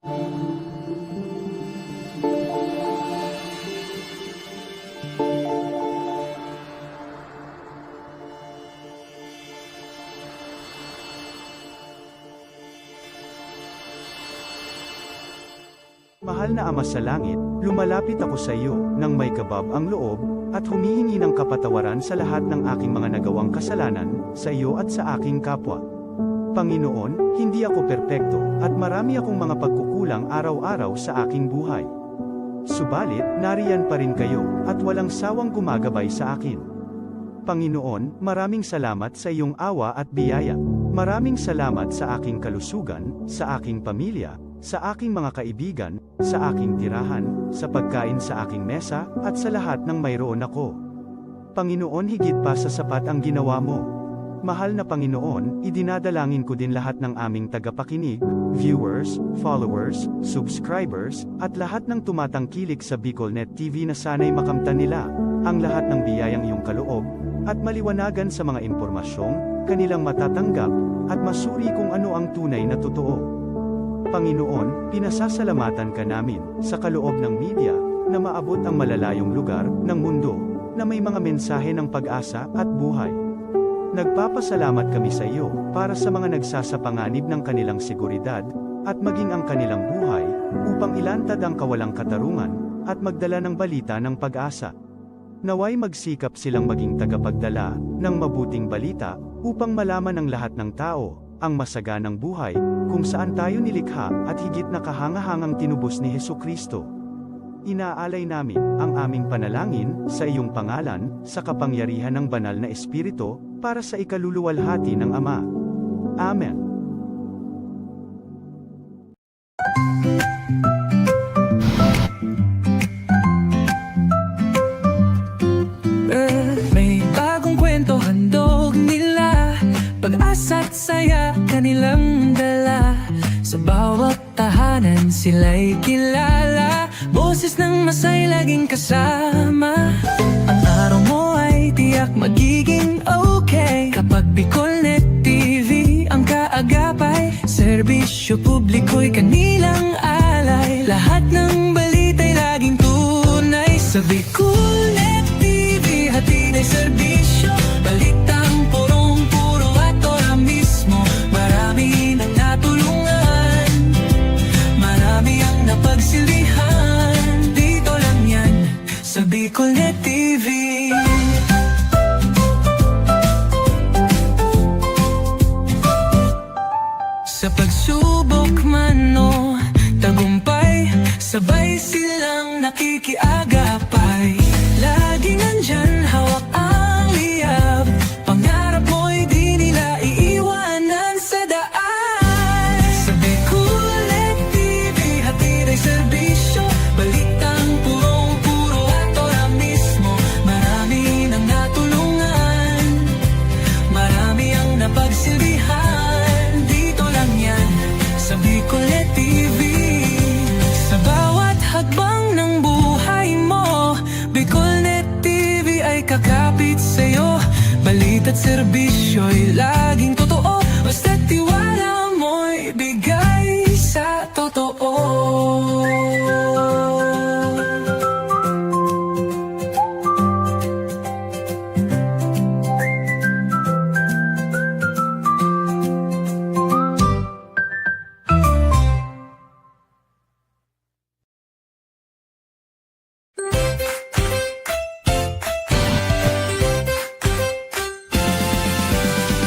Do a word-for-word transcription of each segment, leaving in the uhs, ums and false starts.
Mahal na Ama sa Langit, lumalapit ako sa iyo nang may kabab ang loob, at humihingi ng kapatawaran sa lahat ng aking mga nagawang kasalanan sa iyo at sa aking kapwa. Panginoon, hindi ako perpekto, at marami akong mga pagkukulang araw-araw sa aking buhay. Subalit, nariyan pa rin kayo, at walang sawang gumagabay sa akin. Panginoon, maraming salamat sa iyong awa at biyaya. Maraming salamat sa aking kalusugan, sa aking pamilya, sa aking mga kaibigan, sa aking tirahan, sa pagkain sa aking mesa, at sa lahat ng mayroon ako. Panginoon, higit pa sa sapat ang ginawa mo. Mahal na Panginoon, idinadalangin ko din lahat ng aming tagapakinig, viewers, followers, subscribers, at lahat ng tumatangkilik sa BicolNet T V na sana'y makamtan nila ang lahat ng biyayang iyong kaloob, at maliwanagan sa mga impormasyong kanilang matatanggap, at masuri kung ano ang tunay na totoo. Panginoon, pinasasalamatan ka namin sa kaloob ng media na maabot ang malalayong lugar ng mundo na may mga mensahe ng pag-asa at buhay. Nagpapasalamat kami sa iyo para sa mga nagsasapanganib ng kanilang seguridad at maging ang kanilang buhay upang ilantad ang kawalang katarungan at magdala ng balita ng pag-asa. Nawa'y magsikap silang maging tagapagdala ng mabuting balita upang malaman ng lahat ng tao ang masaganang buhay kung saan tayo nilikha at higit na kahangahangang tinubos ni Jesu-Cristo. Inaalay namin ang aming panalangin sa iyong pangalan, sa kapangyarihan ng Banal na Espiritu, para sa ikaluluwalhati ng Ama. Amen. Eh, may bagong kwento handog nila, pag-asa't saya kanilang dala. Sa bawat tahanan sila'y kilala, boses ng masay laging kasama. Ang araw mo ay tiyak magiging okay kapag BicolNet T V ang kaagapay. Serbisyo publiko'y kanilang alay. Lahat ng balita'y laging tunay. Sa BicolNet T V, hatid ay serbisyo. Balitang purong puro at ora mismo. Marami nang natulungan. Marami ang napagsilbihan. Dito lang yan, sa BicolNet T V. Sa pagsubok man o tagumpay, sabay silang nakikiagapay. Laging nandyan, hawak ang liyab. Pangarap mo'y di nila iiwanan sa daan. Sa BicolNet T V, hatid ay serbisyo. Balitang purong puro at ora mismo. Marami nang natulungan. Marami ang napagsilbihan. Dito lang yan, sa BicolNet T V. Sa bawat hakbang ng buhay mo, BicolNet T V ay kakapit sa'yo. Balita't serbisyo'y laging totoo. Basta't tiwala mo'y bigay sa totoo.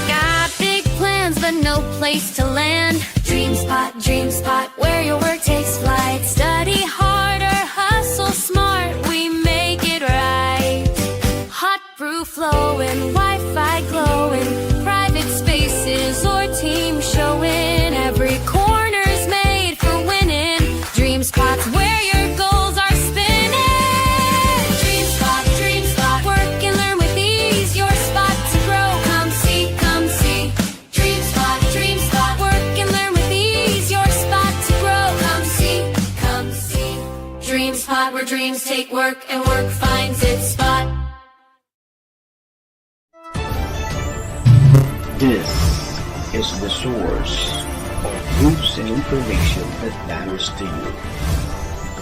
Got big plans, but no place to land. Dream Spot, Dream Spot, where your work takes flight. Study hard or hustle smart, we make it right. Hot brew flowing, Wi-Fi glowing, private spaces or team showing. Every corner's made for winning. Dream Spot's where your goals are spinning. Dream Spot, Dream Spot, work and learn with ease. Your spot to grow. Come see, come see. Dream Spot, Dream Spot, work and learn with ease. Your spot to grow. Come see, come see. Dream Spot, where dreams take work and work finds its spot. This is the source of News and information that matters to you.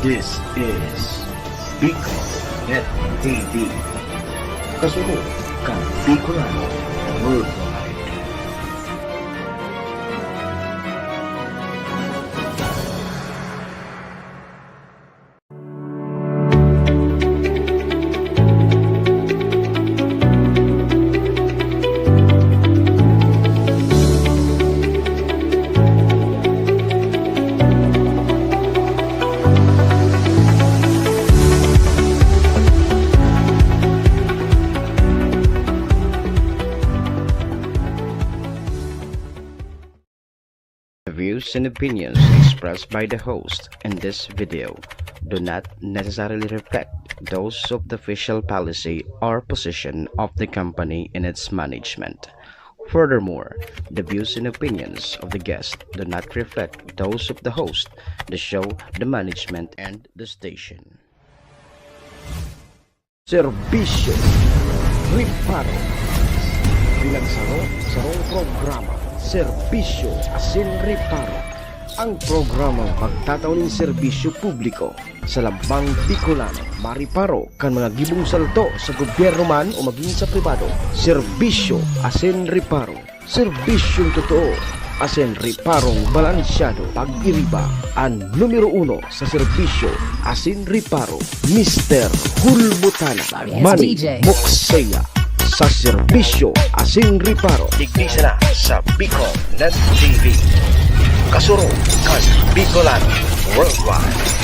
This is Bicol Net T V. Kasunod kan Bicolano Worldwide. The views and opinions expressed by the host in this video do not necessarily reflect those of the official policy or position of the company and its management. Furthermore, the views and opinions of the guest do not reflect those of the host, the show, the management, and the station. Serbisyo Reparo. Pinagsaro-sarong programa, Serbisyo asin Reparo. Ang programang magtatao nin serbisyo publiko sa lambang Bicolano, mareparo kan mga gibong salto sa gobyerno man o magin sa pribado. Serbisyo asin Reparo. Serbisyong totoo asin reparong balansyado. Pag-iriba an numero uno sa serbisyo asin reparo, Mister Hulbutana. Manny Mokseya sa serbisyo asin reparo. Digdi sana sa Bicol Net T V. Kasurog kan Bicolano Worldwide.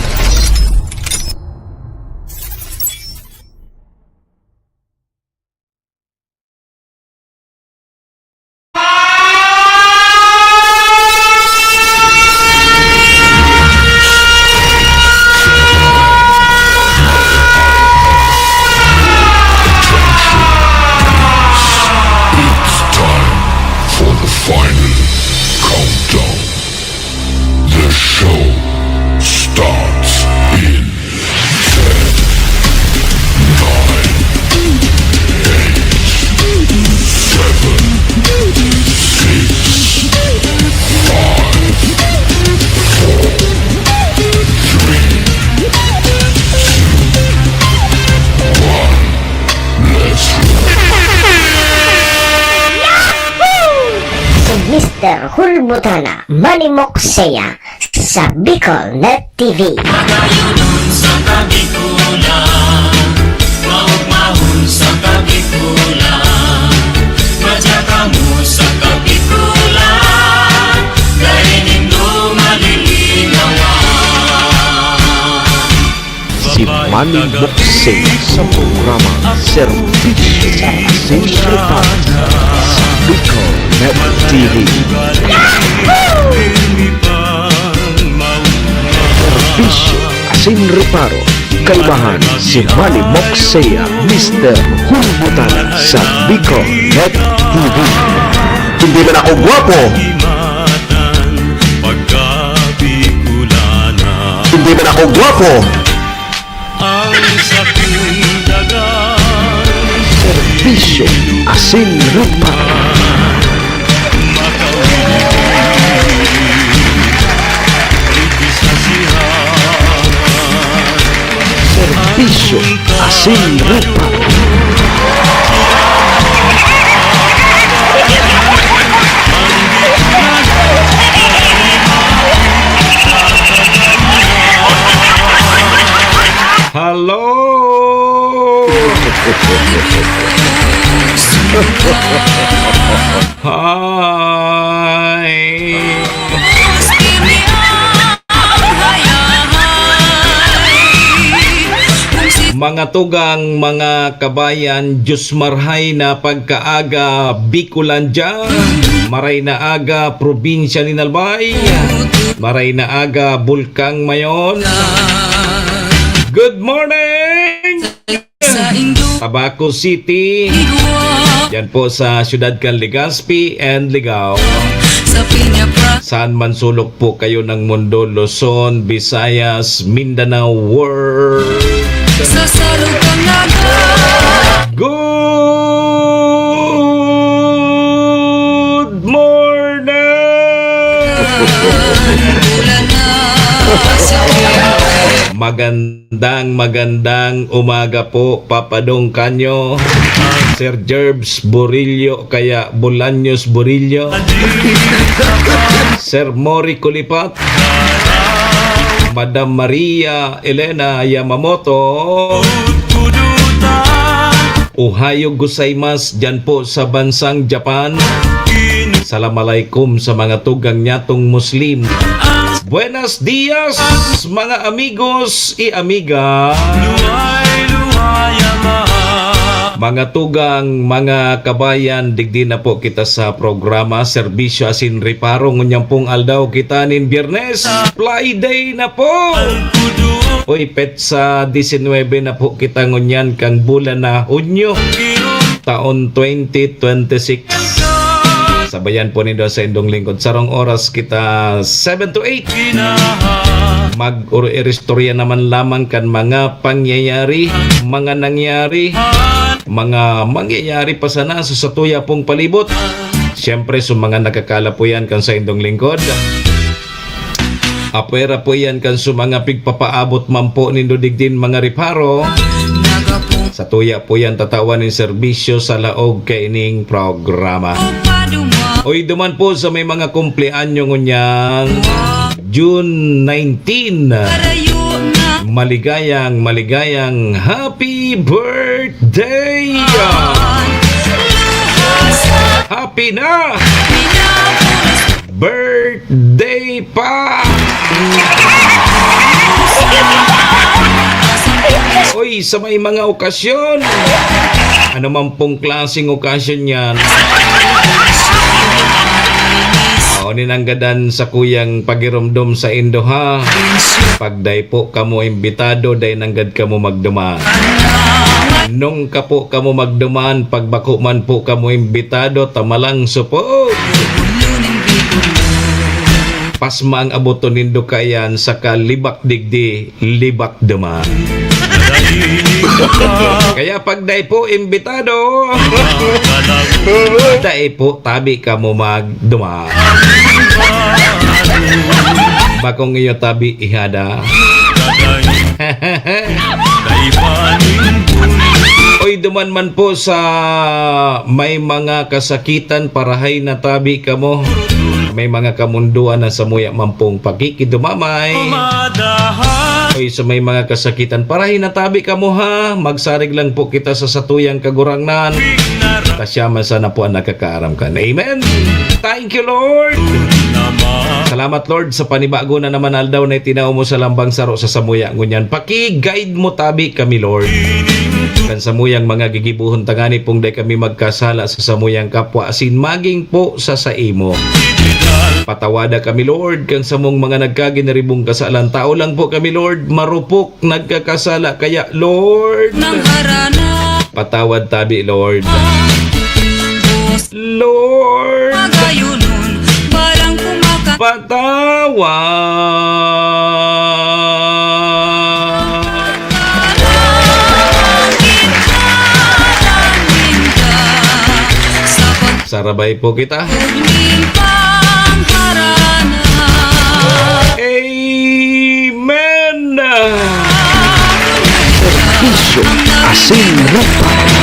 It's time for the final countdown. The show starts in ten, nine, eight, seven, six, five, four, three, two, one. Let's go. Si Mister Hulbutana, Manny Mokseya, sa Bicol Net T V. Magayunon sa Kabikulan, maugmahon sa Kabikulan, madya kamo sa Kabikulan, dai nindo malilinawan. Si Manny Boksing sa programa Serbisyo asin Reparo sa Bicol Net T V. Serbisyo asin Reparo, kaibahan si Manny Moksea, Mister Hulbutana sa Bicol Net T V. Hindi man ako gwapo. Hindi man ako gwapo. Ang sakong daga. Serbisyo asin reparo. Makawili sa siya. Serbisyo asin reparo. Hello! Hi! Mga tugang, mga kabayan, Diyos marhay na pagkaaga, Bicolandia. Maray na aga, probinsya nin Albay. Maray na aga, Bulkang Mayon. Good morning! Tabaco City. Yan po sa siyudad kan Legazpi and Ligao. Saan man sulok po kayo ng mundo, Luzon, Visayas, Mindanao, world. Good morning! Magandang, magandang umaga po, Papa Dong Canyo, Sir Jerbs Burillo, kaya Bolaños Burillo, Sir Mori Kulipat, Madam Maria Elena Yamamoto. Ohayo gozaimasu diyan po sa bansang Japan. Salam alaikum sa mga tugang nyatong Muslim. Buenos dias, mga amigos y amiga. Mga tugang, mga kabayan, digdi na po kita sa programa, serbisyo asin reparo. Ngunyan pong aldaw kita nin Biyernes, Friday na po. Uy, petsa disinwebe na po kita ngunyan kang bulan na Hunyo, taon twenty twenty-six. Sabayan po nindo sa indong lingkod. Sarong oras kita, seven to eight. Mag-iristorya naman lamang kan mga pangyayari, mga nangyari, mga mangyayari pa sana sa satuya pong palibot. Siyempre, sa mga nakakala po yan kan sa indong lingkod. Apwera po yan kan sa mga pigpapaabot man po nindo digdin mga reparo. Satuya po yan tatawan nin serbisyo sa laog kaining programa. Oy, duman po sa may mga kumpleanyo ngunyan, June nineteen. Maligayang, maligayang happy birthday! Happy na! Birthday pa! Oy, sa may mga okasyon, ano man pong klaseng okasyon yan, o, ninanggadan sa kuyang pagiromdom sa indo, ha? Pag dai po kamo imbitado, dai nanggad kamo magduman. Nung ka po kamo magduman, pag bako man po kamo imbitado, tamalang supog. Pasma ang aboton nindo kayan, saka libak digdi, libak duman. Kaya pag dai po imbitado, dai po tabi kamo magduman. Bakong iyo tabi, ihada. Oy, duman man po sa may mga kasakitan, parahay na tabi kamo. May mga kamundoan na samuya man pong pakikidumamay. Oy, sa may mga kasakitan, parahay na tabi kamo, ha. Magsarig lang po kita sa satuyang Kagurangnan. Ta siya man sana po ang nakakaaram kan. Amen. Thank you, Lord. Salamat, Lord, sa panibago na naman aldaw na itinao mo sa lambang saro sa samuya ngunyan. Paki-guide mo tabi kami, Lord. Kan samuyang mga gigibohon, tangani pong dai kami magkasala sa samuyang kapwa, asin magin po sa saimo. Patawada kami, Lord, kan samong mga nagkaginaribong kasalan. Tao lang po kami, Lord, marupok, nagkakasala. Kaya, Lord, patawad tabi, Lord. Lord, patawad. Sarabay po kita. Amen. Serbisyo asin reparo.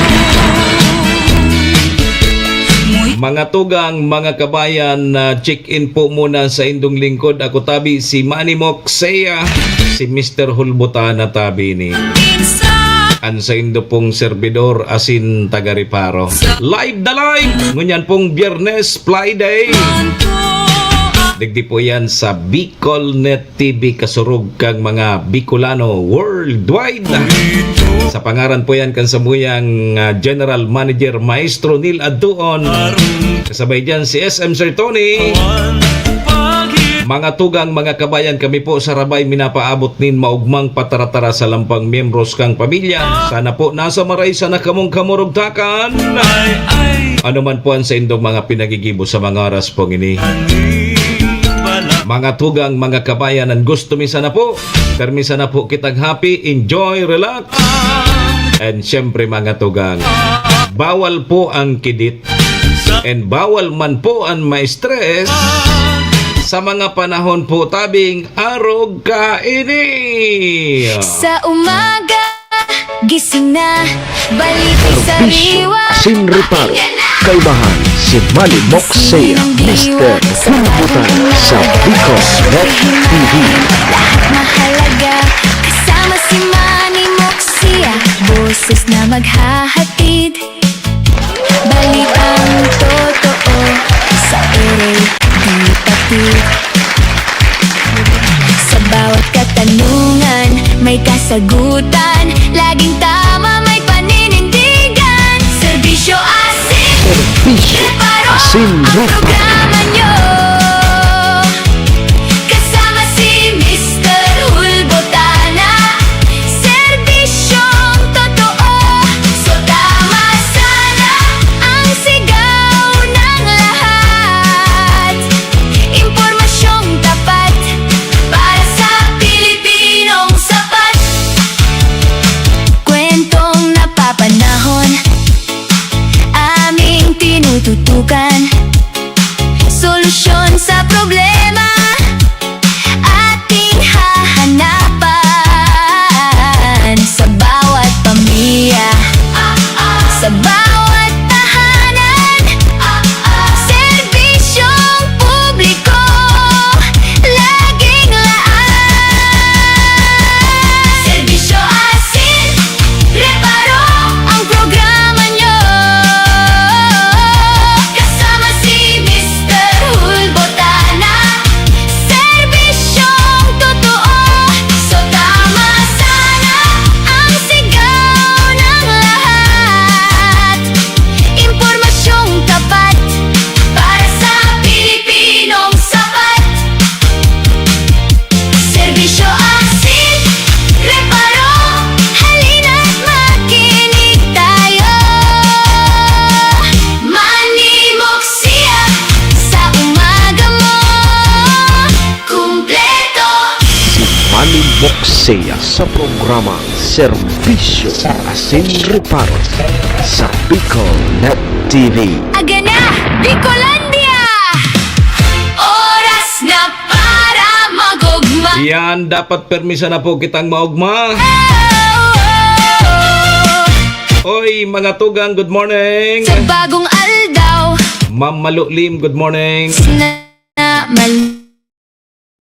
Mga tugang, mga kabayan, na check-in po muna sa indong lingkod. Ako tabi si Manny Moksea, si Mister Hulbutana tabi ni an saindo pong serbidor asin taga-reparo. Live na live! Ngunyan pong Biyernes, Friday. Digdi po yan sa Bicolnet T V, kasurog kang mga Bicolano worldwide. Sa pangaran po yan kan samuyang, ah, General Manager Maestro Neil Adtuon. Kasabay dyan si S M Sir Tony. Mga tugang, mga kabayan, kami po sa Rabay minapaabot nin maugmang pataratara sa lampang miyembros kang pamilya. Sana po nasa maray sana kamong kamurugtakan. Ano man po ang saindong mga pinagigibo sa mga oras pong ini. Mga tugang, mga kabayan, ang gusto mi sana po, permi sana po kitang happy, enjoy, relax. And syempre, mga tugang, bawal po ang kidit. And bawal man po ang ma-stress. sa mga panahon po tabing arog kaini. Sa umaga, gising na, baliti Serbisyo sariwa. Asin reparo. Kaibahan si Manny Moxea, Mister Hulbutan sa Bicol Net T V. Lahat mahalaga, kasama si Manny Moxea. Boses na maghahatid, balitang totoo, sa ere di pati. Sa bawat katanungan, may kasagutan. Laging tama, may paninindigan. Serbisyo asin Serbisyo reparo asin ang reparo. Programa nyo. Kasama si Mister Hulbotana. Serbisyong totoo. So tama sana ang sigaw ng lahat. Impormasyong tapat para sa Pilipinong sapat. Kwentong napapanahon, aming tinututukan. Solusyon sa problema, ating hahanapan. Sa bawat pamilya, sa bawat tahanan, serbisyong publiko, laging laan. Serbisyo asin reparo ang programa nyo. Kasama si Mister Hulbotana. Serbisyong totoo, so tama sana ang sigaw ng lahat. Impormasyong tapat para sa Pilipinong sapat. Serbisyo asin reparo, halina't makinig tayo. Manimok siya sa umaga mo, kumpleto. Si Manny Moxea sa programang Serbisyo asin Reparo sa Bicol Net T V. Aga na, Bicolandia! Oras na para mag-ugma. Yan, dapat permisa na po kitang maugma. Oh, oh, oh. Oy, mga tugang, good morning. Sa bagong aldaw. Ma'am Malulim, good morning. Na, na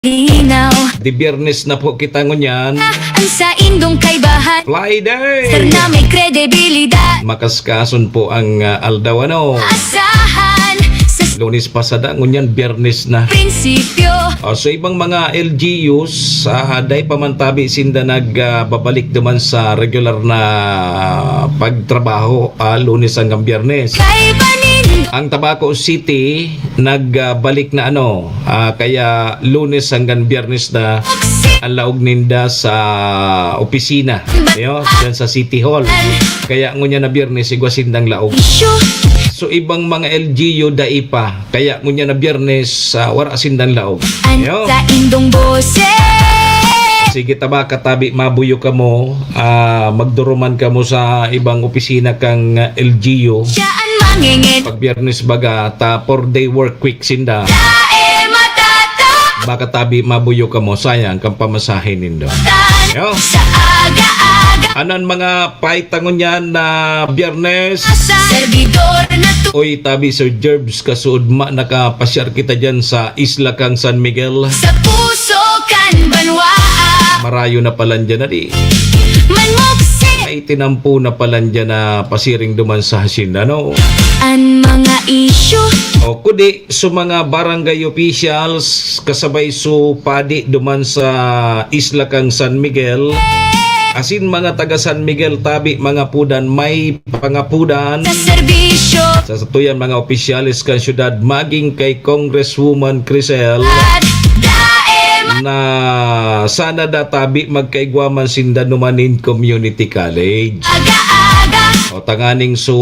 malinaw. Di Biyernes na po kita ngunyan. Ang saindong kaibahan. Friday. Sir na may kredibilidad. Makaskason po ang, ah, aldaw, ano? Asahan sa Lunes pasada, ngunyan Biyernes na. Prinsipyo. Ah, so ibang mga L G Us, ah, dai pa man tabi sinda nag, ah, babalik duman sa regular na pagtrabaho, ah, Lunes hanggang Biyernes. Kay Banin. Ang Tabaco City, nagbalik na ano, ah, kaya Lunes hanggang Biyernes na ang laog ninda sa opisina, yo, dyan sa City Hall. Kaya ngunyan na Biyernes, igwa sindang laog. So, ibang mga L G U, dai pa. Kaya ngunyan na Biyernes, ah, wara sindang laog. Yo. Sa indong boses. Sige, ta ba, katabi, mabuyo kamo, ah, magduruman kamo sa ibang opisina kang, ah, L G U. Siya ang mangengen. Pag Biyernes baga, ta four-day work week sinda. Tae matatak. Baka tabi mabuyo kamo, sayang kan pamasahe nindo. Tan- Yo. Sa aga-aga. Anan mga paita ngunyan na Biyernes. Sa servidor na tu- Oy, tabi Sir Jerbs, kasuodma nakapasyar kita dyan sa isla kang San Miguel. Sa puso kan banwaa. Marayo na palan dyan na di. Manmukse. Ay, tinampo na palan dyan na pasiring duman sa hacienda, no? An mga isyu. O, kudi, so mga barangay officials, kasabay so padi duman sa isla kang San Miguel, asin mga taga San Miguel tabi, mga pudan, may pangapudan. Sa serbisyo. Sa satuyan mga opisyales kan syudad, maging kay Congresswoman Crisel. At dae ma- Na sana databi magkaigwa man sinda numan nin community college. Aga-aga. O tanganing so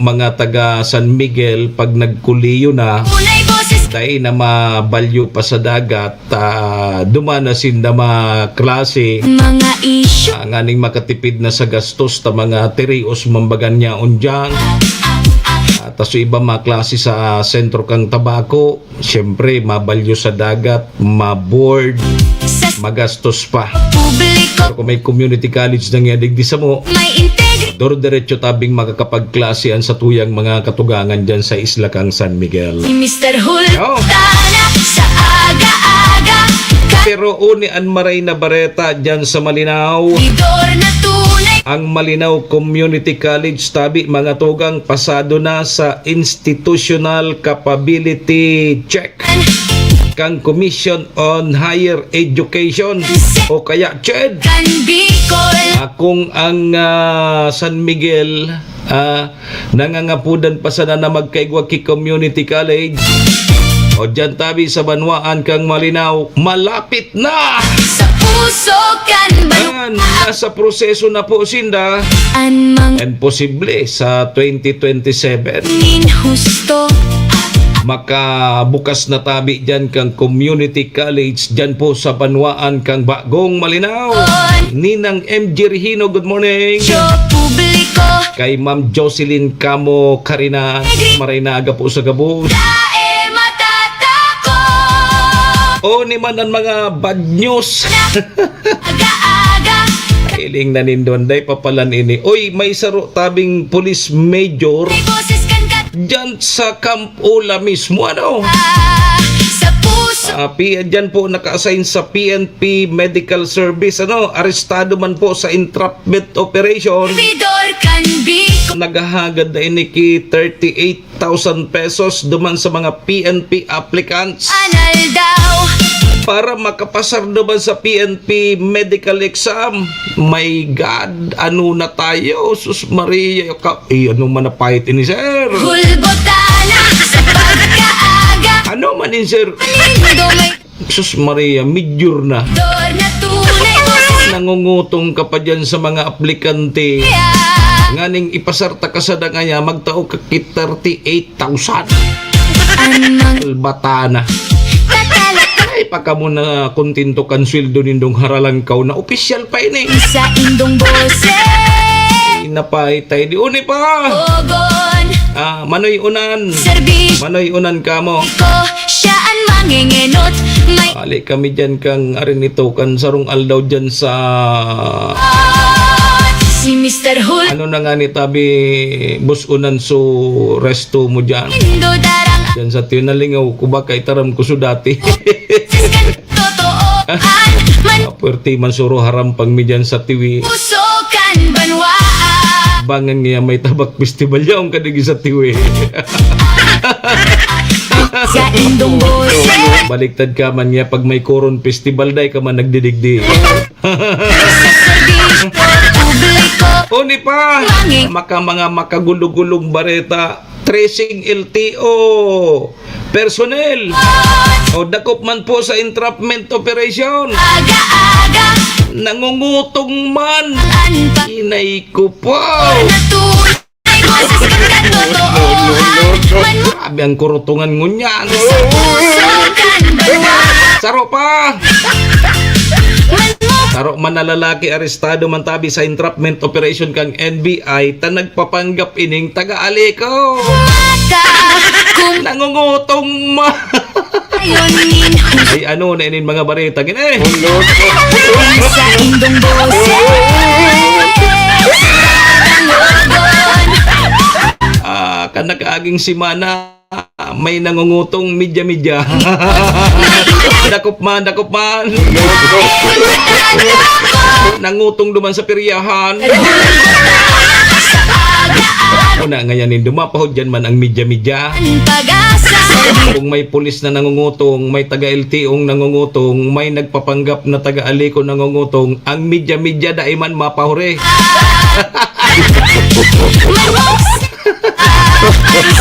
mga taga San Miguel, pag nagkolehiyo na, Unay boses. Dai na mabalyo pa sa dagat, ah, duman na sinda mga klase. Mga isyu. Ah, nganing makatipid na sa gastos ta mga tirios mambagan niya undyang. Ah, Tas yung iba mga klase sa sentro kan Tabaco, siyempre, mabalyo sa dagat, ma-bored, magastos pa. Pero kung may community college na nga digdi samo, may integrity. Doro-derecho tabing makakapagklase an satuyang mga katugangan dyan sa isla kang San Miguel. Mister Hultana sa aga-aga. Pero uni an maray na bareta dyan sa Malinao. Ang Malinao Community College tabi, mga tugang, pasado na sa institutional capability check kan Commission on Higher Education o kaya CHED. Akong ang, ah, San Miguel, ah, nangangapudan pa sana na magkaigwa ki community college. O dyan tabi sa banwaan kang Malinao, malapit na! Sa puso kan banwaan. Nasa proseso na po sinda. An mga. And posible sa twenty twenty-seven. Nin husto. Makabukas na tabi dyan kang community college dyan po sa banwaan kang Bagong Malinao. Ninang M G Regino, good morning. Show publiko. Kay Ma'am Jocelyn Camo Carina, maray na aga po sa gabos. Dae matatako. O, ni man ang mga bad news. Aga-aga. Iling na nindon, day papalan ini. Oy, may saro tabing police major. May boses kan kat- Diyan sa Camp Ula mismo, ano? Ah, sa puso. Ah, P-, diyan po naka-assign sa P N P Medical Service, ano? Arestado man po sa entrapment operation. Servidor kan Bicol. Naghahagad na ini ki thirty-eight thousand pesos duman sa mga P N P applicants. Anal daw. Para makapasar duman sa P N P medical exam. My God, ano na tayo? Sus Maria, ka, eh, ano man na pahit ini, sir? Hulbotana sa pagkaaga. Ano man in, sir? Nindo may Sus Maria, major na. Dor na tunay mo sa Nangungutong ka pa dyan sa mga aplikante. Nganing ipasar ta ka sa dangaya, magtao ka ki thirty-eight thousand. An mga Albata na. Tatala. Ay, pa kamo na kontento kan sweldo nindong haralangkaw na opisyal pa ini. Sa indong boses. Napahit tayo di uni pa. Ogon. Ah, Manoy Unan. Serbisyo. Manoy Unan kamo. Ko, siya an mangengenot. May Ali kami dyan kang arin ito, kan sarong aldaw dyan sa Si Mister Hul. Ano na nga ni tabi, Boss Unan, so resto mo dyan? Indo darang Dyan sa tinalingaw ko ba kay taram ko so dati. Siskan totoo an man Ah, puwerte man suro harampang mi dyan sa tiwi. Puso kan banwaa. Bangan niya may tabak festival yaong kadigi sa tiwi. Sa indong boses. Baliktad ka man niya pag may koron festival, day ka man nagdidigdi. Sa serbisyo publiko. Uni pa, Manging- maka, mga makagulog-gulong bareta, tracing L T O personnel. O, dakop man po sa entrapment operation. Aga-aga. Nangungutong man. An pa- Inay ko po. Natuloy. Ay, boses kang katotoohan. Man mo Grabe ang kurutungan ngunyan. Sa puso kan banwa. Saro pa! Man mo Saro man na lalaki, arestado man tabi sa entrapment operation kan N B I, ta nagpapanggap ining taga-Aleco. Mata, kung Nangungutong ma- Ayon nin Ay, ano na inin mga bareta, gini? Sa indong boses. Tangogon. Ah, kan nakaaging semana, may nangungutong midya-midya. Dakop man, dakop man. Nangutong duman sa piryahan. Una, ngayon, nin dumapahod dyan man ang midya-midya. Pag-asa. Kung may pulis na nangungutong, may taga-L T Ong nangungutong, may nagpapanggap na taga-Aleco nangungutong, ang midya-midya dai man mapahuri.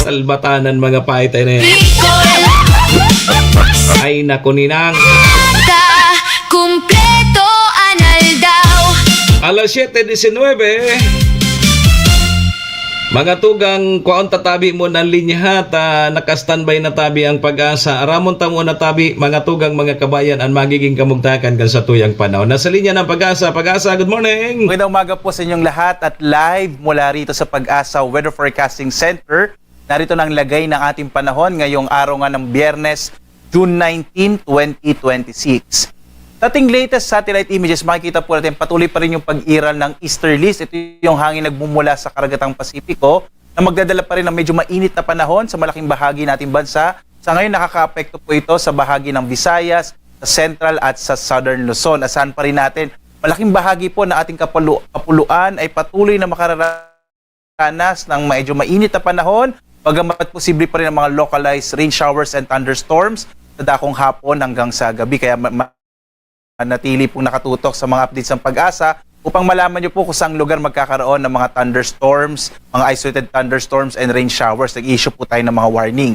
Salbatanan, mga paitay na yan. Ay, naku, ninang. Kumpleto an aldaw. Alas siyete disinwebe. Mga tugang, kwaon tatabi mo ng linya ha, ta naka-standby na tabi ang Pag-asa. Aramon ta mo na tabi, mga tugang, mga kabayan, ang magiging kamugtakan kan satuyang panahon. Nasa linya ng Pag-asa. Pag-asa, good morning! Magandang umaga po sa inyong lahat at live mula rito sa Pag-asa Weather Forecasting Center. Narito na ang lagay ng ating panahon ngayong araw nga ng Biyernes, June nineteen, twenty twenty-six. Sa ating latest satellite images, makikita po natin patuloy pa rin yung pag-iral ng easterlies. Ito yung hangin nagmumula sa karagatang Pasipiko na magdadala pa rin ng medyo mainit na panahon sa malaking bahagi ng ating bansa. Sa ngayon, nakakaapekto po ito sa bahagi ng Visayas, sa Central at sa Southern Luzon. Asahan pa rin natin, malaking bahagi po ng ating kapulu- kapuluan ay patuloy na makararanas ng medyo mainit na panahon, bagamat posible pa rin ang mga localized rain showers and thunderstorms sa dakong hapon hanggang sa gabi. Kaya ma- ma- manatili pong nakatutok sa mga updates ng Pag-asa upang malaman niyo po kung saang lugar magkakaroon ng mga thunderstorms, mga isolated thunderstorms and rain showers. Nag-issue po tayo ng mga warning.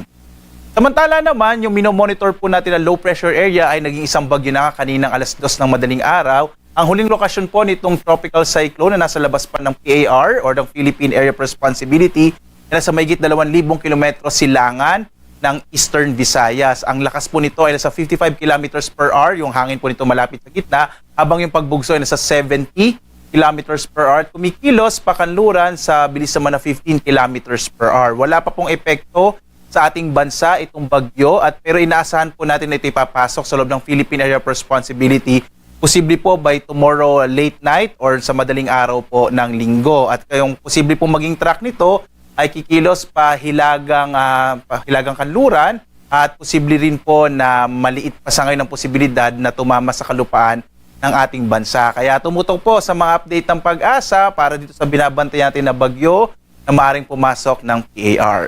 Samantala naman, yung minomonitor po natin na low pressure area ay naging isang bagyo na kaninang alas dos ng madaling araw. Ang huling lokasyon po nitong tropical cyclone na nasa labas pa ng P A R or ng Philippine Area of Responsibility ay nasa mahigit dalawang libong kilometro silangan ng Eastern Visayas. Ang lakas po nito ay nasa fifty-five kilometers per hour, yung hangin po nito malapit sa gitna, habang yung pagbugso ay nasa seventy kilometers per hour at kumikilos pakanluran sa bilis naman na fifteen kilometers per hour. Wala pa pong epekto sa ating bansa itong bagyo, at pero inaasahan po natin na ito ipapasok sa loob ng Philippine Area of Responsibility, posible po by tomorrow, uh, late night or sa madaling araw po ng Linggo. At kayong posible pong maging track nito ay kikilos pa hilagang, ah, pa hilagang kanluran, at posible rin po na maliit pa sa ngayon ang posibilidad na tumama sa kalupaan ng ating bansa. Kaya tumutok po sa mga update ng Pag-asa para dito sa binabantayan natin na bagyo na maaaring pumasok ng P A R.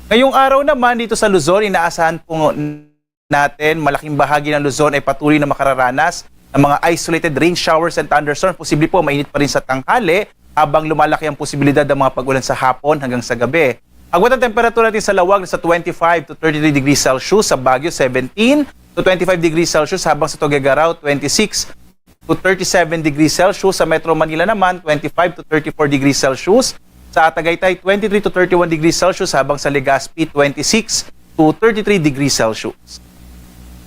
Ngayong araw naman dito sa Luzon, inaasahan po natin malaking bahagi ng Luzon ay patuloy na makararanas ng mga isolated rain showers and thunderstorms. Posible po mainit pa rin sa tanghali habang lumalaki ang posibilidad ng mga pag-ulan sa hapon hanggang sa gabi. Agwat ang temperatura natin sa Laoag sa twenty-five to thirty-three degrees Celsius, sa Baguio seventeen to twenty-five degrees Celsius, habang sa Tuguegarao twenty-six to thirty-seven degrees Celsius, sa Metro Manila naman twenty-five to thirty-four degrees Celsius, sa Tagaytay twenty-three to thirty-one degrees Celsius, habang sa Legazpi twenty-six to thirty-three degrees Celsius.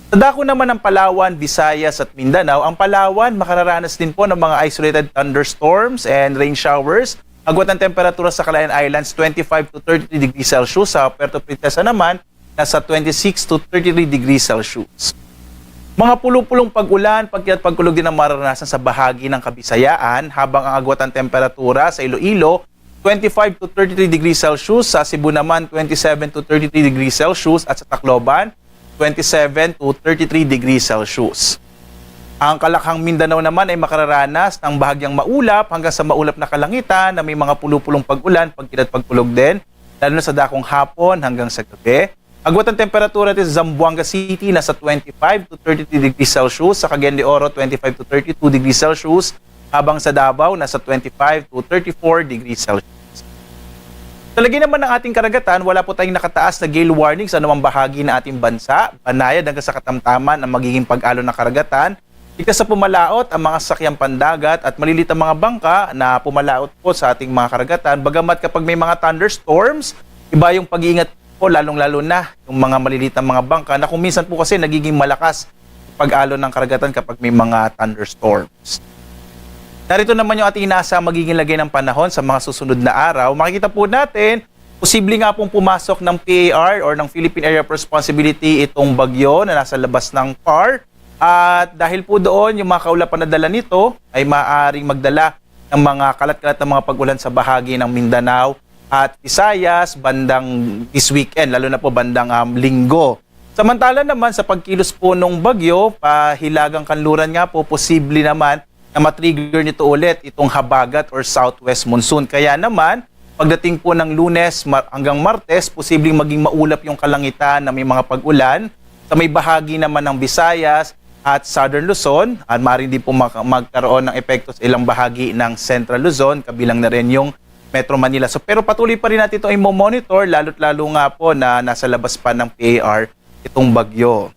Sa dako naman ng Palawan, Visayas at Mindanao, ang Palawan makararanas din po ng mga isolated thunderstorms and rain showers. Agwat ang temperatura sa Calayan Islands, twenty-five to thirty-three degrees Celsius. Sa Puerto Princesa naman, nasa twenty-six to thirty-three degrees Celsius. Mga pulupulong pag-ulan, pagkilat, pagkulog din ang mararanasan sa bahagi ng Kabisayaan, habang ang agwat ang temperatura sa Iloilo, twenty-five to thirty-three degrees Celsius, sa Cebu naman, twenty-seven to thirty-three degrees Celsius, at sa Tacloban, twenty-seven to thirty-three degrees Celsius. Ang Kalakhang Mindanao naman ay makararanas ng bahagyang maulap hanggang sa maulap na kalangitan na may mga pulupulong pag-ulan, pagkilat, pagkulog din, lalo na sa dakong hapon hanggang sa gabi. Agwat ang temperatura dito sa Zamboanga City, nasa twenty-five to thirty-three degrees Celsius, sa Cagayan de Oro, twenty-five to thirty-two degrees Celsius, habang sa Davao, nasa twenty-five to thirty-four degrees Celsius. Sa lagay naman ng ating karagatan, wala po tayong nakataas na gale warning sa anumang bahagi ng ating bansa. Banayad hanggang sa katamtaman ang magiging pag-alon ng karagatan. Ligtas sa pumalaot ang mga sasakyang pandagat at malilit ang mga bangka na pumalaot po sa ating mga karagatan. Bagamat kapag may mga thunderstorms, iba yung pag-iingat po, lalong-lalo na yung mga malilit na mga bangka na kung minsan po kasi nagiging malakas pag-alon ng karagatan kapag may mga thunderstorms. Narito naman yung ating inaasahan magiging lagay ng panahon sa mga susunod na araw. Makikita po natin, posible nga pong pumasok ng P A R or ng Philippine Area of Responsibility itong bagyo na nasa labas ng PAR. At dahil po doon, yung mga kaulapan na dala nito ay maaaring magdala ng mga kalat-kalat na mga pag-ulan sa bahagi ng Mindanao at Visayas bandang this weekend, lalo na po bandang, um, Linggo. Samantala naman sa pagkilos po ng bagyo, pahilagang kanluran nga po, posible naman na matrigger nito ulit itong habagat or southwest monsoon. Kaya naman, pagdating po ng Lunes mar- hanggang Martes, posibleng maging maulap yung kalangitan na may mga pag-ulan. Sa may bahagi naman ng Visayas at Southern Luzon, at maaaring din po mak- magkaroon ng epekto sa ilang bahagi ng Central Luzon, kabilang na rin yung Metro Manila. So, pero patuloy pa rin natin itong imo-monitor, lalo't lalo nga po na nasa labas pa ng P A R itong bagyo.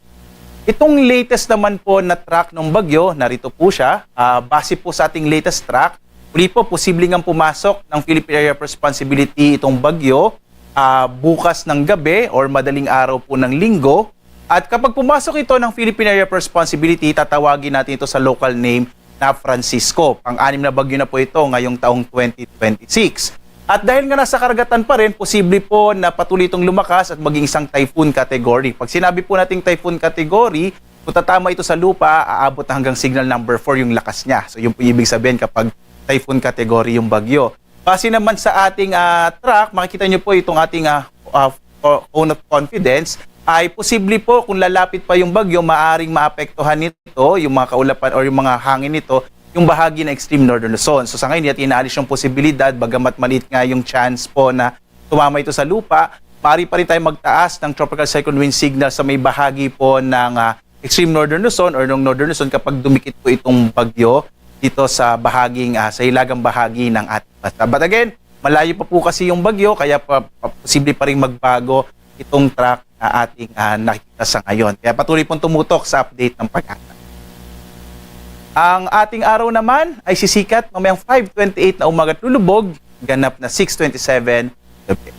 Itong latest naman po na track ng bagyo, narito po siya. Ah, base po sa ating latest track, muli po, posible ngang pumasok ng Philippine Area of Responsibility itong bagyo, ah, bukas ng gabi or madaling araw po ng Linggo. At kapag pumasok ito ng Philippine Area of Responsibility, tatawagin natin ito sa local name na Francisco. Pang-anim na bagyo na po ito ngayong taong twenty twenty-six. At dahil nga nasa karagatan pa rin, posible po na patuloy itong lumakas at maging isang typhoon category. Pag sinabi po nating typhoon category, kung tatama ito sa lupa, aabot na hanggang signal number four yung lakas niya. So, yun po yung ibig sabihin kapag typhoon category yung bagyo. Base naman sa ating, ah, track, makikita nyo po itong ating, ah, ah, co-, cone of confidence, ay posible po kung lalapit pa yung bagyo, maaring maapektuhan nito yung mga kaulapan or yung mga hangin nito, yung bahagi ng extreme northern Luzon. So, sa ngayon, hindi natin inaalis yung posibilidad, bagamat maliit nga yung chance po na tumama ito sa lupa, maaari pa rin tayo magtaas ng tropical cyclone wind signal sa may bahagi po ng, ah, extreme northern Luzon or ng northern Luzon kapag dumikit po itong bagyo dito sa bahaging, ah, sa hilagang bahagi ng ating bansa. But again, malayo pa po kasi yung bagyo, kaya pa, pa, posible pa rin magbago itong track na ating, ah, nakikita sa ngayon. Kaya patuloy pong tumutok sa update ng PAGASA. Ang ating araw naman ay sisikat mamayang five twenty-eight na umaga at lulubog, ganap na six twenty-seven gabi.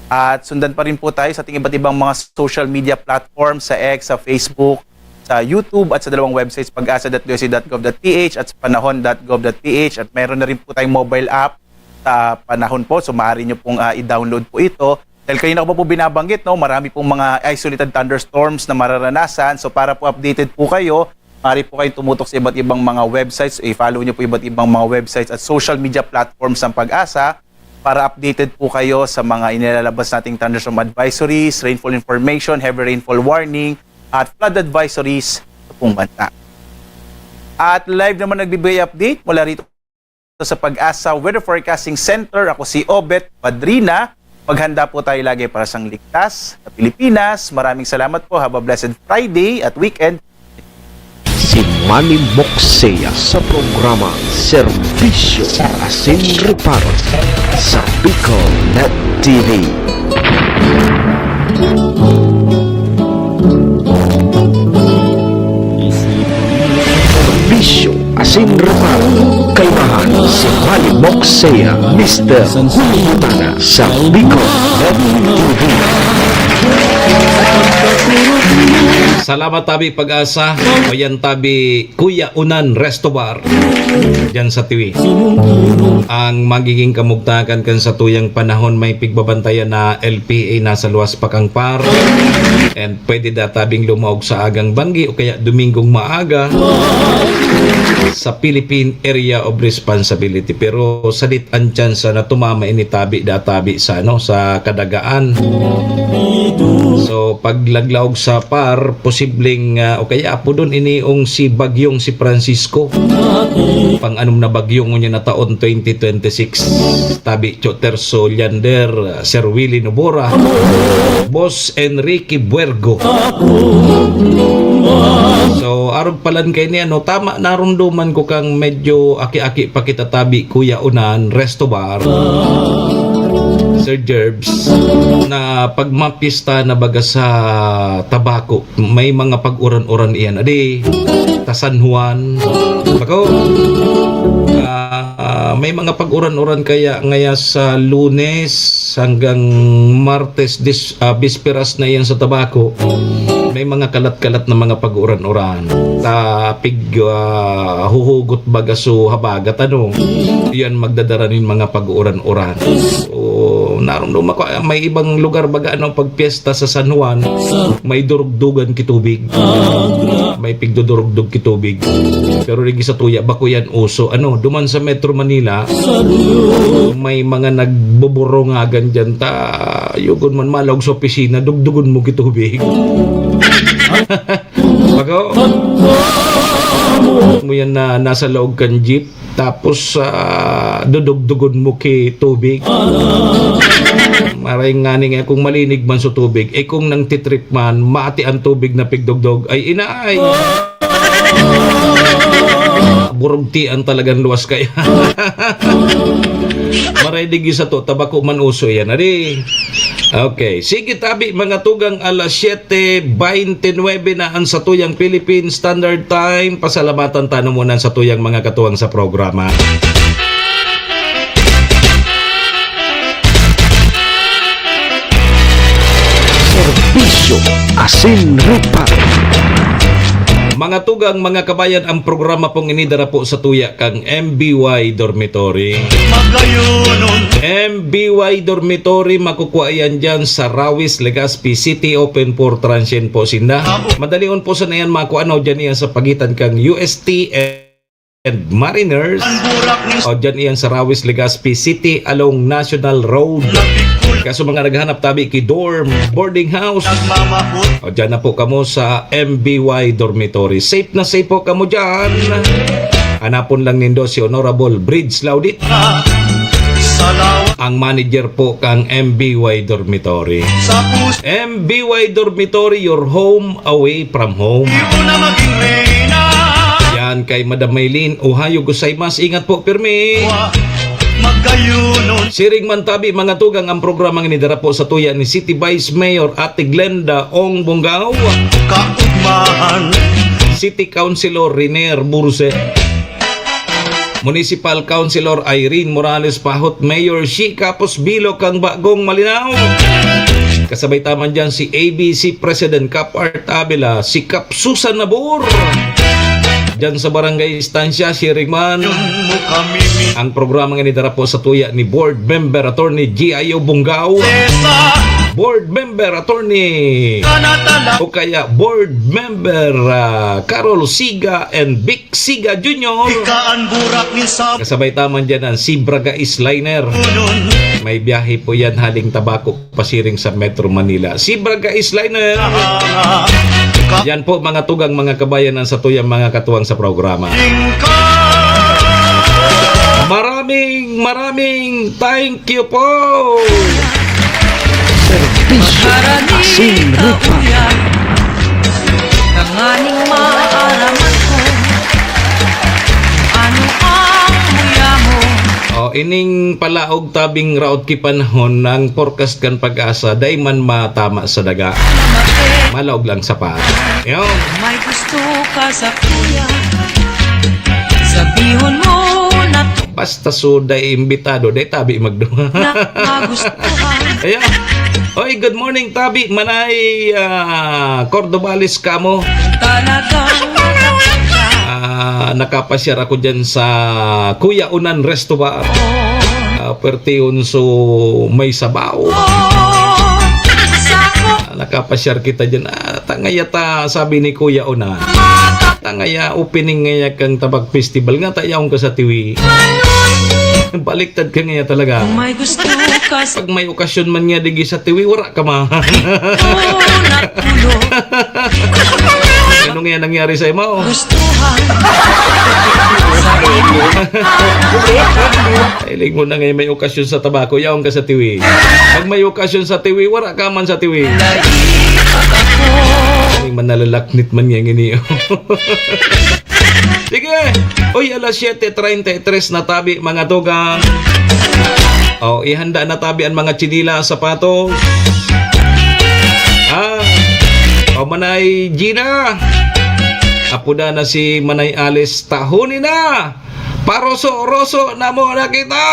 At sundan pa rin po tayo sa ating iba't ibang mga social media platforms, sa X, sa Facebook, sa YouTube, at sa dalawang websites, pagasa dot D O C dot gov dot P H at sa panahon dot gov dot P H. At meron na rin po tayong mobile app sa Panahon po. So, maaari nyo pong, ah, i-download po ito. Dahil kanina ko pa po binabanggit, no, marami pong mga isolated thunderstorms na mararanasan. So, para po updated po kayo, maaari po kayong tumutok sa iba't ibang mga websites. I-follow nyo po iba't ibang mga websites at social media platforms ng PAGASA para updated po kayo sa mga inilalabas nating thunderstorm advisories, rainfall information, heavy rainfall warning, at flood advisories sa buong bansa. At live naman nagbibigay update mula rito sa PAGASA Weather Forecasting Center. Ako si Obet Padrina. Maghanda po tayo lagi para sa ligtas na Pilipinas. Maraming salamat po. Have a blessed Friday at weekend. Si Manny Moksea sa programa Serbisyo Asin Reparo sa Bicol Net T V. Serbisyo Asin Reparo, kaibahan si Manny Moksea, Mister Hulutana sa Bicol Net T V. Salamat tabi PAGASA, o yan tabi Kuya Unan Resto Bar, dyan sa Tiwi. Ang magiging kamugtakan kan satuyang panahon, may pigbabantayan na L P A nasa luwas pa kang PAR. And pwede da tabing lumaog sa agang banggi o kaya Domingong maaga sa Philippine Area of Responsibility. Pero sadit ang tsansa na tumama ini tabi da tabi sa, ano, sa kadagaan. So, paglaglaog sa PAR, posibleng, ah, o kaya apodon iniong si Bagyong si Francisco. Pang-anom na bagyo ngunyan na taon, twenty twenty-six. Tabi, Cho Terso Leander, Sir Willy Nobora, Boss Enrique Buergo. So, arog palan kay ni, ano, tama, narumduman ko kang medyo aki-aki pa kita tabi, Kuya Unan, Resto Bar, Sir Jerbs, na pag mapista na baga sa tabako, may mga pag-uran-uran iyan. Adi, ta San Juan. Bako, ah, may mga pag-uran-uran kaya ngaya sa Lunes hanggang Martes, dis-, ah, bisperas na iyan sa tabako. May mga kalat-kalat na mga pag-uran-uran. Ta pig, ah, huhugot baga so habagat, ano. Iyan magdadara nin mga pag-uran-uran. So, narumdum ako, ah, may ibang lugar baga, ano, pag piyesta sa San Juan, may durugdugan ki tubig. May pigdudurugdog ki tubig. Pero digi sa tuya, bako yan uso. Ano, duman sa Metro Manila, may mga nagbuburungagan dyan ta, yugon man malaog sa opisina, dugdugon mo ki tubig. Bako? Mo yan na nasa laog kan jeep. Tapos, ah, dudugdugon mo ki tubig. Maray ngani nga kung malinig man so tubig, eh, kung nangtitrip man, mati ang tubig na pigdugdog. Ay, inaay! Burugtian talagang luwas kaya. Maray digi sa to, tabako man uso yan. Adi, okay. Sige, tabi, mga tugang, alas siyete beintinuebe na ang satuyang Philippine Standard Time. Pasalamatan tano muna ang satuyang mga katuwang sa programa. Serbisyo Asin Reparo. Mga tugang, mga kabayan, ang programa pong ini dara po sa tuya kan M B Y Dormitory. Magayonon. M B Y Dormitory, makukua iyan dyan sa Rawis, Legazpi City, open for transient po sinda. Madalion po sana yan makua, ano, dyan iyan sa pagitan kan U S T and Mariners. Ang burak ni O dyan iyan sa Rawis, Legazpi City, along National Road. Kaso mga naghanap tabi ki dorm, boarding house. Nagmamahot. O dyan na po kamo sa M B Y Dormitory. Safe na safe po kamo dyan. Hanapon lang nindo si Honorable Bridge Laudit, Salamat. Ang manager po kang M B Y Dormitory. Sa puso. M B Y Dormitory, your home away from home. Di ko na maging reyna. Yan kay Madam Maylene. Ohayo gozaimasu. Ingat po, pirmi. Magkayunon. Siring man tabi, mga tugang, ang programa ngini dara po sa tuya ni City Vice Mayor Ate Glenda Ong Bongao. Kaugmahan. City Councilor Riner Burse. Municipal Councilor Irene Morales Pahot, Mayor Shi Kapos Bilo kang Bagong Malinao. Kasabay ta man dyan si A B C President Kap Art Avila, si Kap Susan Nabor. Dyan sa Barangay Estancia, siring man. Ang programa ngini dara po sa tuya ni Board Member Attorney G I O Bungao. Board Member Attorney o kaya Board Member, ah, Carol Siga and Vic Siga Junior. Ika ang burak ni sab- Kasabay ta man dyan ang Sibraga Isliner. May biyahe po yan haling Tabaco pasiring sa Metro Manila. Sibraga Isliner. Yan po, mga tugang, mga kabayan, ang satuyang mga katuwang sa programa. Maraming, maraming thank you po. Serbisyo asin rupa. Tanganing maaraman ko, ano ang muya mo? O, ining palaog tabing raot ki panahon, ang forecast kan PAGASA, dai man matama sa daga. Malaog lang sa pa. Yun. May gusto ka sa kuya, sabihon mo na. Basta so, dai imbitado, dai tabi magduha. Na magustuhan. Ayan. Oy, good morning, tabi. Manay, ah, Cordobales kamo. Talagang maganda. Ah, nakapasyar ako dyan sa Kuya Unan Resto Bar. Ah, perti yun, so may sabaw. Sa ko- Ah, nakapasyar kita dyan. Ah, tangaya ta, sabi ni Kuya Unan. Tangaya, opening ngaya kang Tabak Festival. Nga ta yaon ka sa Tiwi. Baliktad ka ngaya talaga. Kung may gusto ka sa Pag may okasyon man nga digi sa Tiwi, wara ka man. Ito na tulo. Ano nga nangyari sa imo? Gustuhan. Sa imo. Hiling mo na nga may okasyon sa Tabako, yaon ka sa Tiwi. Pag may okasyon sa Tiwi, wara ka man sa Tiwi. Ay, manlalaknit man yan, ini. Sige. Uy, alas siyete treinta y tres na tabi, mga tugang. O, ihanda na tabi ang mga tsinila, sapatos. Ah. O, Manay Gina. Apoda na si Manay Alice. Tahoni na. Paroso-roso na muna kita.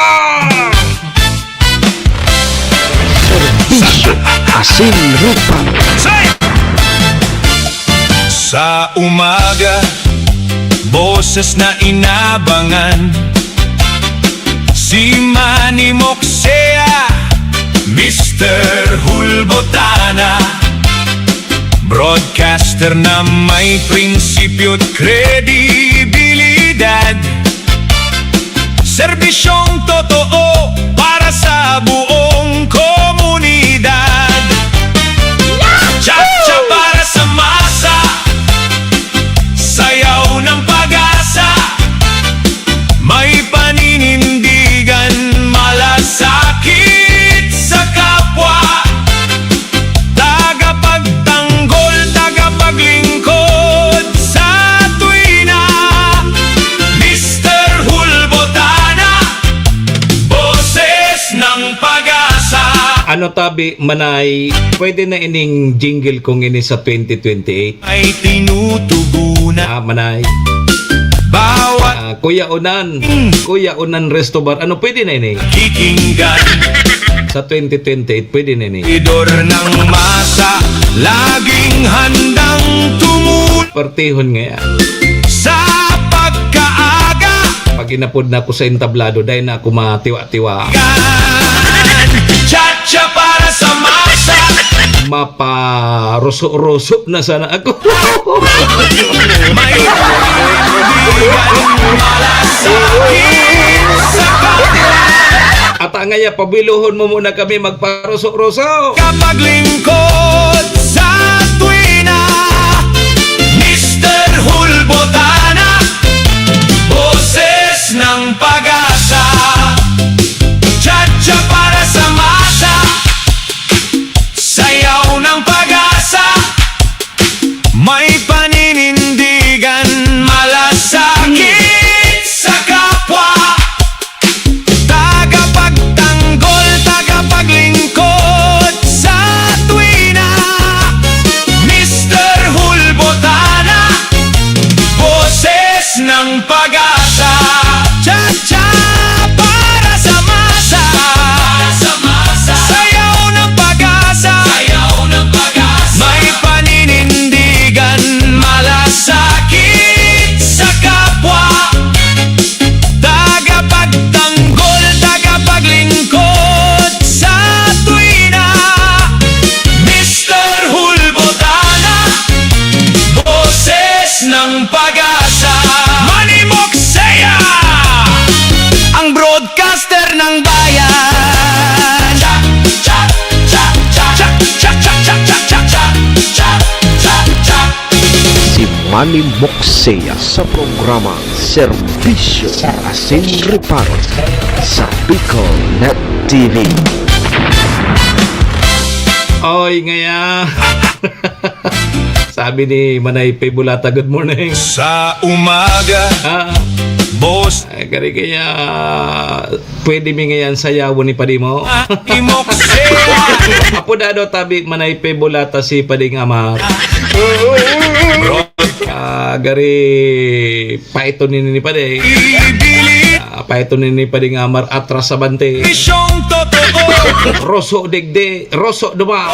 Serbisyo asin rupa. Sa umaga, boses na inabangan. Si Manny Moksea, Mister Hulbotana. Broadcaster na may prinsipyo't kredibilidad. Serbisyong totoo para sa buong komunidad. Cha-cha para sa masa, sayaw ng pag-asa. May paninindigan, malasakit sa kapwa. Tagapagtanggol, tagapaglingkod sa tuwina. Mister Hulbotana, boses ng pag-asa. Ano tabi, Manay, pwede na ining jingle kong ini sa twenty twenty-eight? Ay tinutugunan. Ah, Manay. Bawat Ah, Kuya Unan. Kuya Unan Resto Bar. Ano, pwede na ini? Kikinggan. Sa twenty twenty-eight, pwede na ini. Idor ng masa, laging handang tumulong. Partihon ngaya. Sa pagkaaga. Pag inapod na ako sa entablado, dai na ako matiwa-tiwa. Chacha para sa masa. Maparuso-ruso na sana ako. May malasakit sa kapwa. Ata ngaya, pabilohon mo muna kami magparuso-ruso. Kapaglingkod sa tuwina, Mister Hulbotana, boses ng pag-asa. Chacha para sa masa, sayaw ng pag-asa. May paninindigan, malasakit sa kapwa. Tagapagtanggol, tagapaglingkod sa tuwina, Mister Hulbotana, boses ng pag-asa. Cha-cha para sa masa. Para sa masa. Sayaw ng pag-asa. Sayaw ng pag-asa. May paninindigan, malasakit sa kapwa. Tagapagtanggol, tagapaglingkod sa tuwina, Mister Hulbotana, boses ng pag-asa. Manny Moksea, ang broadcaster ng bayan. Cha, cha, cha, cha. Cha, cha, cha, cha. Si Manny Moksea sa programa Serbisyo Asin Reparo sa Bicol Net T V. Oy, ngaya. Sabi ni Manay Pe Bulata, "Good morning." Sa umaga, ah, boss. Ay, gari kaya, pwede mi ngayan sayawon ni Padi mo? Manny Moksea. Apo dado tabi, Manay Pe Bulata si Pading Amar. Ah, gari, paiton nini ni Padi. Ah, paiton nini ni Pading Amar, atras sa bante. Misyong totoo. Roso digdi, roso duman.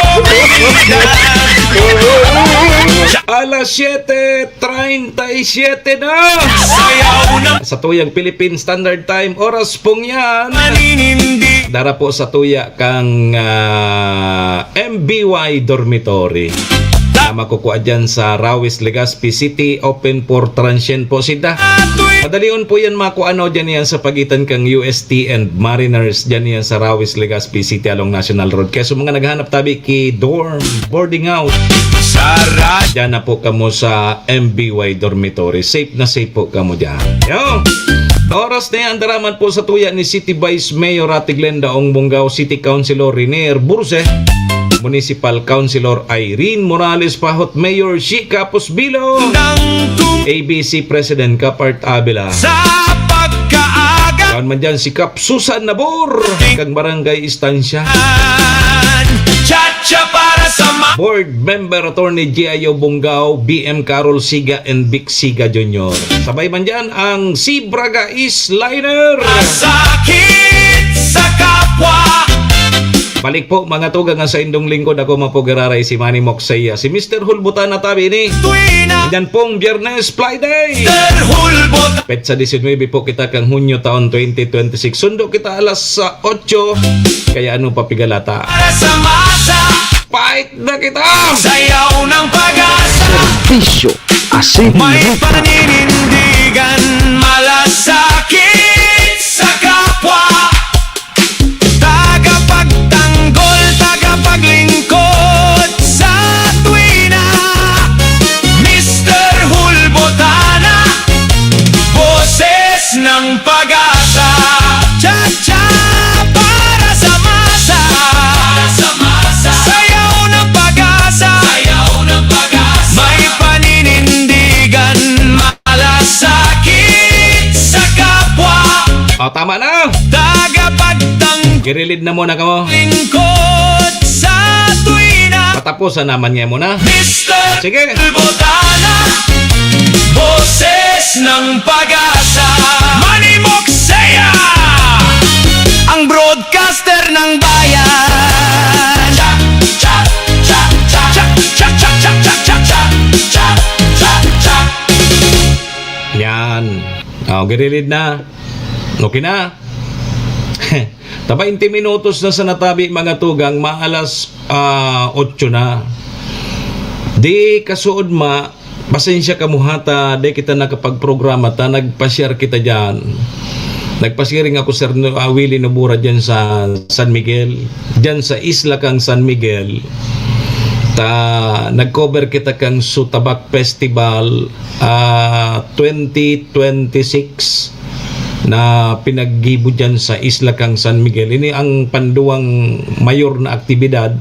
Alas siyete treinta y siete na. Sayaw na. Sa tuyang Philippine Standard Time, oras pong yan. Maninindi. Dara po sa tuya kang, ah, M B Y Dormitory. Na makukuha dyan sa Rawis, Legazpi City, open for transient po sida. Madalion po yan makuha, no, dyan yan sa pagitan kang U S T and Mariners, dyan yan sa Rawis, Legazpi City along National Road. Kaya sa mga naghahanap tabi ki dorm, boarding house, sa rad- dyan na po kamo sa M B Y Dormitory. Safe na safe po kamo dyan. Yo! Oras na yan, daraman po sa tuya ni City Vice Mayor Ate Glenda Ong Bongao, City Councilor Renier Burse, Municipal Councilor Irene Morales Pahot, Mayor Shi Capos Bilo, A B C President Kapart Abela. Sa pagkaaga. Yaon man dyan si Kap Susan Nabor, kang Barangay Estancia. Chacha para sa ma- Board Member Attorney G I O Bongao, B M Carol Siga and Vic Siga Junior. Sabay man dyan ang Si Braga East Liner. Sakit sa kapwa. Balik po, mga tugang, ang saindong lingkod. Ako man po giraray, si Manny Moksea. Si Mister Hulbutan na tabi ini. Tuwi na. Yan pong Biyernes, Friday. Mister Hulbut. Petsa diecinuebe po kita kang Hunyo taon twenty twenty-six. Sundo kita alas, ah, otso. Kaya ano pa pigalata? Para sa masa. Fight na kita! Sayaw ng pag-asa. Serbisyo, asin. May paninindigan, malasakit sa kapwa. Tagapagtanggol, tagapaglingkod sa tuwina. Mister Hulbotana, boses ng pag-asa. Cha-cha para sa masa. Para sa masa. Sayaw ng pag-asa. Sayaw ng pag-asa. May paninindigan, malasakit sa kapwa. O, tama na. Tagapagtang- Girilid na muna kamo. Lingkod sa tuwina. Patapusan naman niya muna. Mister Sige. Botana, boses ng pag-asa. Manny Moksea, ang broadcaster ng bayan. Cha, cha, cha, cha. Cha, cha, cha, cha. Cha, cha, cha, cha. Ah, girilid na. Okay na. Ta baynte minutos na sa natabi, mga tugang, maalas, ah, otso na. Di kasuod ma, pasensya kamo ha, ta di kita nakapagprograma, ta nagpa-share kita diyan. Nagpa-sharing ako, Sir No-, ah, Willie Nobura, diyan sa San Miguel. Diyan sa isla kang San Miguel. Ta nag-cover kita kang Sutabak Festival, ah, twenty twenty-six na pinaggibo diyan sa isla kang San Miguel. Ini ang panduwang mayor na aktibidad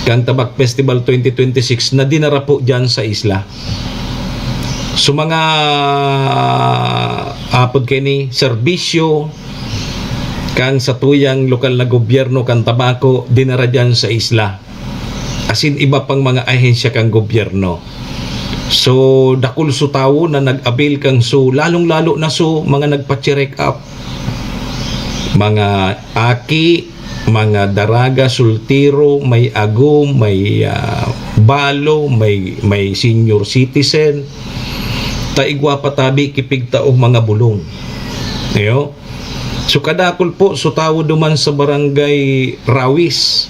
kang Tabak Festival twenty twenty-six na dinara po diyan sa isla. So, mga, apod kaini, serbisyo kang satuyang lokal na gobyerno kan Tabaco, dinara diyan sa isla. Asin iba pang mga ahensya kan gobyerno. So, dakul so tawo na nag-avail kan so, lalong-lalo na so mga nagpa-check up. Mga aki, mga daraga, soltero, may agom, may, ah, balo, may, may senior citizen. Ta igwa pa tabi ki pigtao mga bulong. Iyo. So, kadakul po so tawo duman sa Barangay Rawis.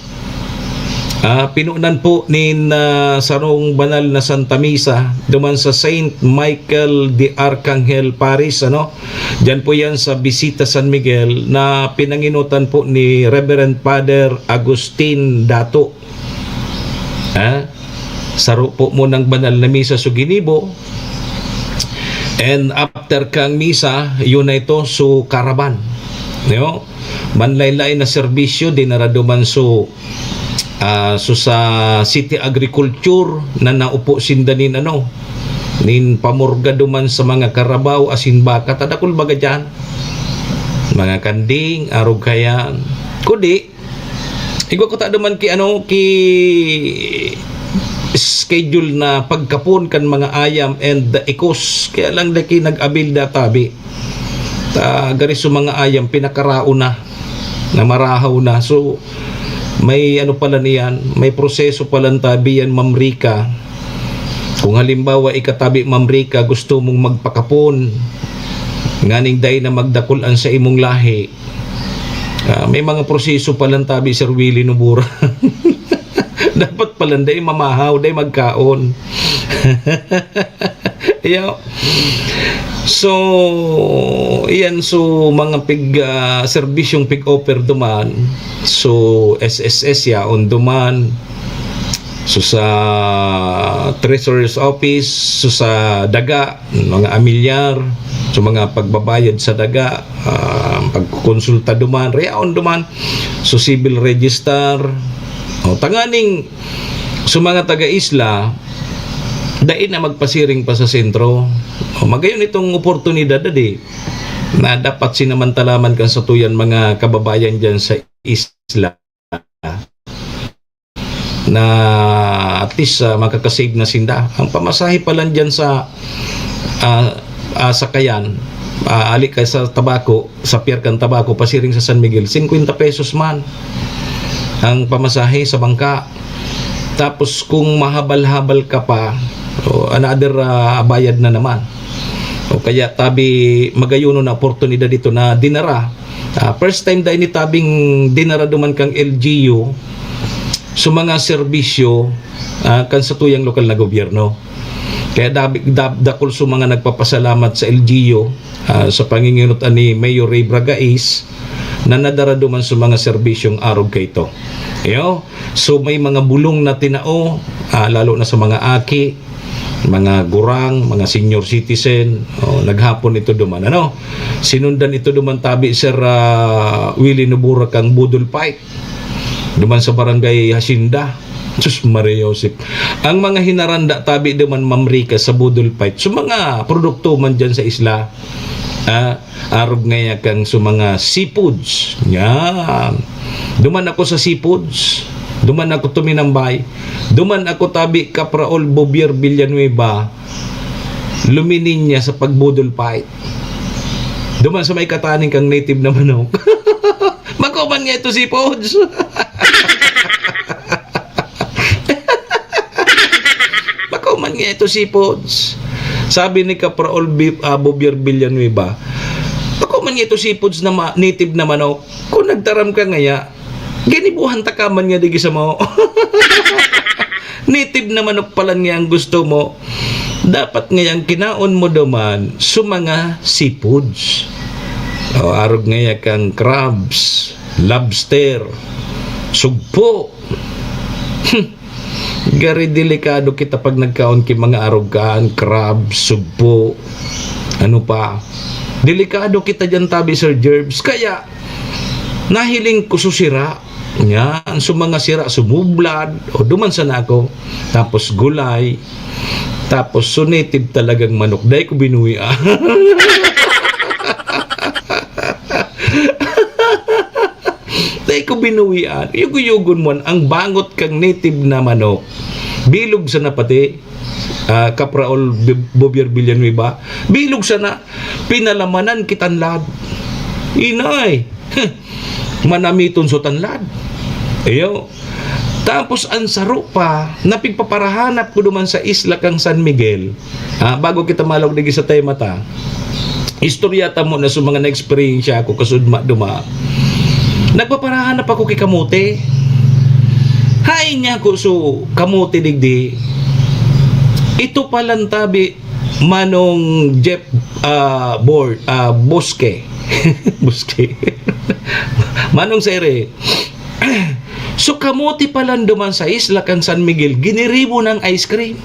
Ah, pinunan po nin, ah, sarong banal na Santa Misa duman sa Saint Michael de Arcangel Parish, ano? Diyan po yan sa Bisita San Miguel na pinangenotan po ni Reverend Father Agustin Dato. Ha? Saro po munang banal na misa so ginibo. And after kang misa, yun na ito, so caravan. Yo? Manlain-lain na serbisyo, dinara duman so, ah, so sa City Agriculture na naupo sinda nin ano, nin pamurga duman sa mga karabaw asin baka. Ta dakul baga diyan. Mga kanding, arog kayan. Kudi, igwa ko ta duman ki ano, ki schedule na pagkapon kan mga ayam and the ikos. Kaya lang daki nag-avail da tabi. Ta gari so mga ayam, pinakaraon na, na marahaw na. So, may ano pala niyan, may proseso pala tabi yan, Ma'am Rica. Kung halimbawa, ika tabi, Ma'am Rica, gusto mong magpakapon, nganing dai na magdakul an sa imong lahi, ah, may mga proseso palan tabi, Sir Willie Nobura. Dapat palan dai mamahaw, dai magkaon. Iyo. So, iyan, so, mga pig, ah, serbisyong pig-offer duman. So, S S S yaon duman. So, sa Treasurer's Office, so, sa daga, mga amilyar, so, mga pagbabayad sa daga, ah, pagkonsulta duman, reaon duman, so, civil register. O, tanganing, so, mga taga-isla, dai na magpasiring pa sa sentro. O, magayon itong oportunidad, adi, na dapat sinamantalaman kan satuyan mga kababayan dyan sa isla. Na at least, ah, makakasave na sinda. Ang pamasahe pa lang dyan sa, ah, ah, sakayan, ah, ali ka sa Tabaco, sa pier kan Tabaco, pasiring sa San Miguel, singkwenta pesos man ang pamasahe sa bangka. Tapos kung mahabal-habal ka pa, o, another, ah, bayad na naman. O kaya tabi, magayon na oportunidad ito na dinara. Ah, first time dai ni tabing dinara duman kang L G U so mga serbisyo, ah, kan satuyang lokal na gobyerno. Kaya dabi, dab-, dakul so mga nagpapasalamat sa L G U, ah, sa panginginutan ni Mayor Ray Bragais na nadara duman sa mga serbisyong arog kaito. Iyo, so may mga bulong na tinao, ah, lalo na sa mga aki, mga gurang, mga senior citizen, o, naghapon ito duman, ano? Sinundan ito duman tabi, Sir, ah, Willie Nobura, kang Boodle Fight. Duman sa Barangay Hacienda. Sus, Maria Joseph. Ang mga hinaranda tabi duman, Ma'am Rica, sa Boodle Fight. So, mga produkto man dyan sa isla. Ah, arog ngaya kang sa mga seafoods. Yan. Duman ako sa seafoods. Duman ako tuminambay. Duman ako tabi, Capraol, Bouvier, Villanueva. Lumininya sa pag-Boodle Fight. Duman sa may kataning kang native na manok. Makuman nga ito seafoods. Makuman nga ito seafoods. Sabi ni Kapraol Bi-, ah, Bobby Villanueva, "Bako man nga ito seafoods na ma-, native na manok. Kung nagtaram ka ngaya, ginibuhan ta ka man nga digi sa mao." Native na manok palan nga ang gusto mo. Dapat nga ang kinaon mo duman sa mga seafoods. O, arog ngaya kang crabs, lobster, sugpo. Gari delikado kita pag nagkaon ki mga arog kan, crab, sugpo, ano pa. Delikado kita diyan tabi, Sir Jerbs. Kaya, nahiling ko su sira. Yan, su mga sira, sumublad, o duman sana ako. Tapos gulay. Tapos su native talagang manok. Dai ko binuwi, ah. Dai ko binuwian. Yugo-yugon mo an, ang bangot kang native na manok. Bilog sana pati, ah, Kapraol Bi-, Bobby Villanueva. Bilog sana, pinalamanan ki tanlad. Inay! Manamiton su tanlad. Iyo. Tapos an saro pa, na pigpaparahanap ko duman sa isla kang San Miguel. Ah, bago kita malog digi sa tema ta, istorya ta muna sa mga na-eksperyensya ko kasudma duma. Nagpaparahanap ako ki kamote. Hain niya ako su kamote digdi. Ito palan tabi, Manong Jeff, ah, Bor-, ah, Bosque. Bosque. Manong Sere, su kamote palan duman sa isla kan San Miguel, giniribo ng ice cream.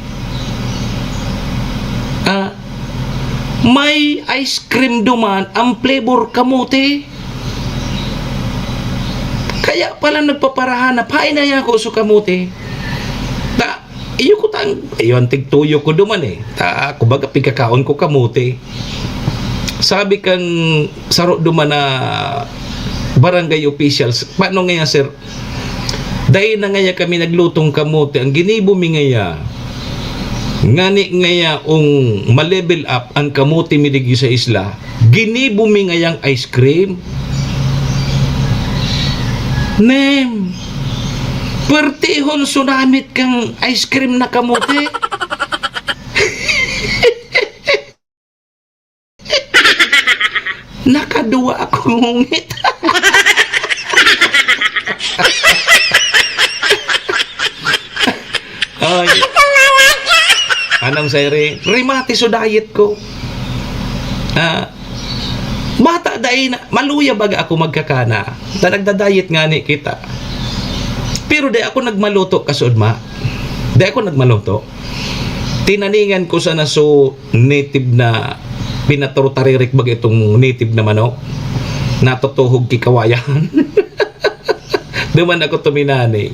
Ah, may ice cream duman, ang flavor kamote. Kaya pala nagpaparahanap, hain na ako su kamote. Ta, iyo ko tang, iyo ang tigtuyo ko duman eh. Ta, kumbaga, pigkakaon ko kamote. Sabi kang saro duman na barangay officials, "Paano ngaya, sir? Dai na ngaya kami naglutong kamote. Ang ginibo mi ngaya, ngani ngaya ung ma-level up ang kamote mi digdi sa isla, ginibo mi ngayang ice cream." Nem, pertihon sunamit kang ice cream na kamote. Nakaduwa akong ngungit. Ay. Anong siri? Rimati su diet ko. Ah, bata dai na, maluya baga ako magkakana. Ta nagda-diet ngani kita. Pero dai ako nagmaluto, kasudma. Dai ako nagmaluto. Tinaningan ko sana su native na pinaturutaririk baga itong native na manok. Natutuhog ki kawayan. Duman ako tuminani.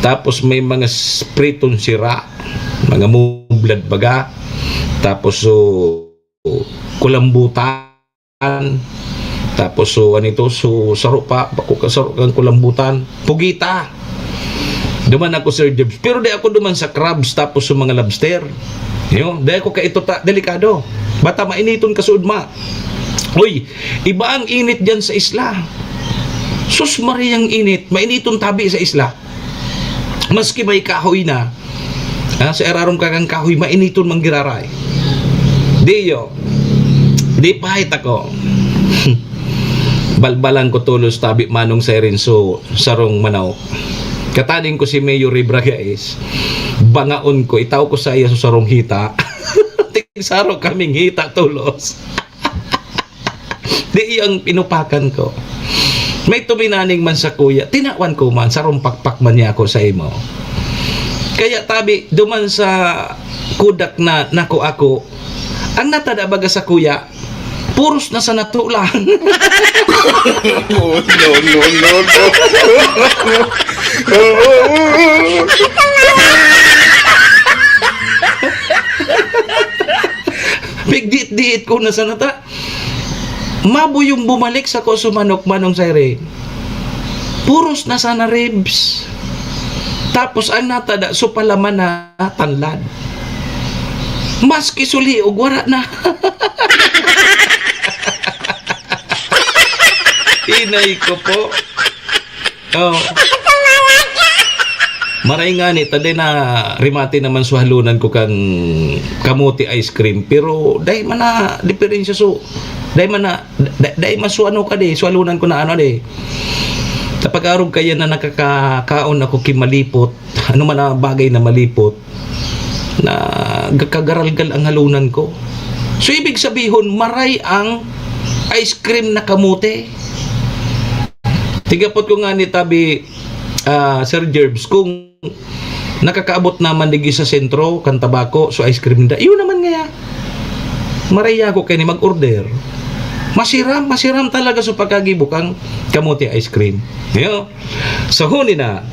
Tapos may mga s-, pritong sira, mga mublad baga. Tapos, so, kulambutan. Tapos, so, ano ito? So, saro pa, bako ka saro kang kulambutan. Pugita. Duman ako, Sir Jobs. Pero di ako duman sa crabs, tapos sa mga lobster. Yo, di ako kaito ta, delikado. Bata mainiton ka sa udma. Uy, iba ang init diyan sa isla. Sus Mariang init, mainiton tabi sa isla. Maski may kahoy na, ha, sa irarom ka kan kahoy, mainiton man giraray. Di yo. Di pahit ako. Balbalan ko tolos tabi manong Siren so sarong manok. Kataning ko si Mayor Ray Bragais, bangaon ko, itaw ko sa iya so sarong hita. Tigsaro kaming hita tolos. Di iyang pinupakan ko. May tuminaning man sa kuya, tinawan ko man, sarong pakpak man niya ako sa imo. Kaya tabi, duman sa kudak na nako ako, ang natada baga sa kuya, puros na sa nato lang. Oh, no, no, no, no. Pigdiit-diit ko na sa nata. Mabuyong bumalik sa ko sumanok manong Siren. Puros na sana ribs. Tapos ang natada, so palaman na tanlad. Maski suliog, wala na. Inay ko po. Oh. Maray ngani ta dai na remate naman suhalonan ko kan kamote ice cream, pero dai man na diferensya su-, dai man na, da-, dai man su-, ano ka di, suhalonan ko na ano di. Kapag arog kaya na nakakakaon ako ki malipot, ano man na bagay na malipot, na kagaralgal ang halonan ko. So, ibig sabihon, maray ang ice cream na kamote. Tigapot ko ngani tabi, ah, Sir Jerbs, kung nakakaabot naman digdi sa sentro kan Tabaco, so ice cream ninda. Iyo naman ngaya. Maray ako kani mag-order. Masiram, masiram talaga sa pagkagibo kang kamote ice cream. Iyo. So, huni na,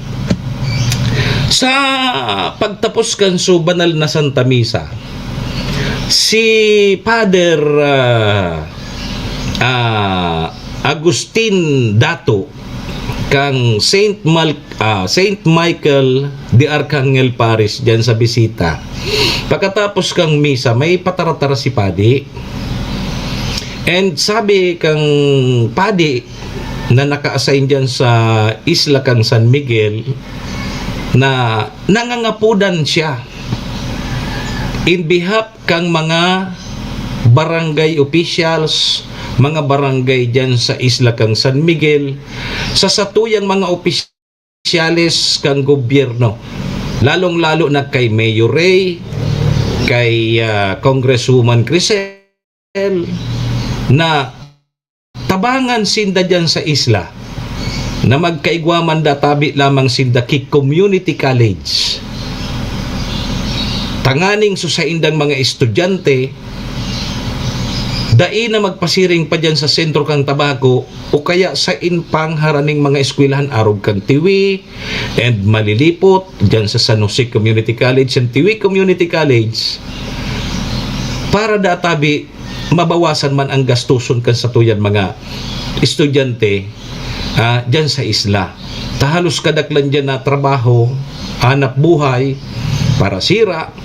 sa pagtapos kan so banal na Santa Misa, si Father, ah, ah, Agustin Dato, kang Saint Mal-, ah, Saint Michael de Arcangel Parish diyan sa bisita. Pagkatapos kang misa, may pataratara si Padi. And sabi kang Padi na naka-assign diyan sa isla kang San Miguel na nangangapodan siya in behalf kang mga barangay officials, mga barangay diyan sa isla kang San Miguel, sa satuyang mga opisyales kan gobyerno, lalong-lalo na kay Mayor Ray, kay, ah, Congresswoman Crisel, na tabangan sinda diyan sa isla, na magkaigwa man da tabi lamang sinda ki community college, tanganing sa saindang mga estudyante, dai na magpasiring pa diyan sa sentro kan Tabaco o kaya sa in pang haraning mga eskwelahan arog kan Tiwi and Malilipot, diyan sa San Jose Community College and Tiwi Community College, para da tabi mabawasan man ang gastuson kan satuyan mga estudyante, ah, diyan sa isla. Ta halos kadaklan diyan na trabaho, hanap buhay, para sira,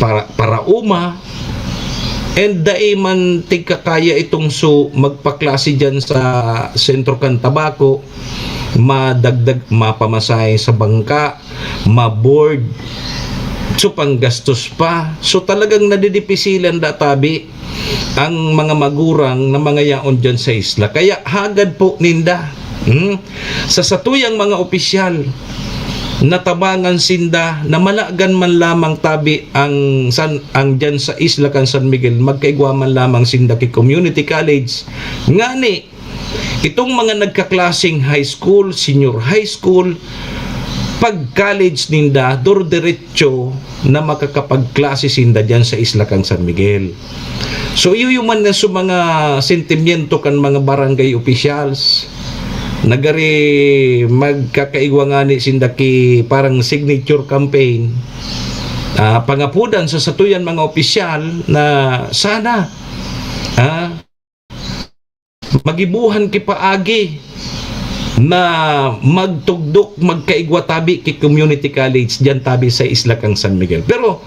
para, para uma, and dai man tigkakaya itong so magpaklase diyan sa sentro kan Tabaco, madagdag, mapamasahe sa bangka, ma-board, so panggastos pa. So talagang nadidipisilan da tabi ang mga magurang na mangayaon diyan sa isla. Kaya hagad po ninda, hmm, sa satuyang mga opisyal, natabangan sinda na malagan man lamang tabi ang san-, ang diyan sa isla kan San Miguel, magkaigwa man lamang sinda ki community college. Ngani, itong mga nagkaklaseng high school, senior high school, pag college ninda, duro-diretso na makakapagklase sinda diyan sa isla kan San Miguel. So, iyo man na sa mga sentimiento kan mga barangay officials, nagari magkakaigwa ngani sinda ki parang signature campaign, ah, pangapodan sa satuyan mga opisyal na sana, ah, magibohan ki paagi na magtugdok, magkaigwa tabi ki community college diyan tabi sa isla kan San Miguel. Pero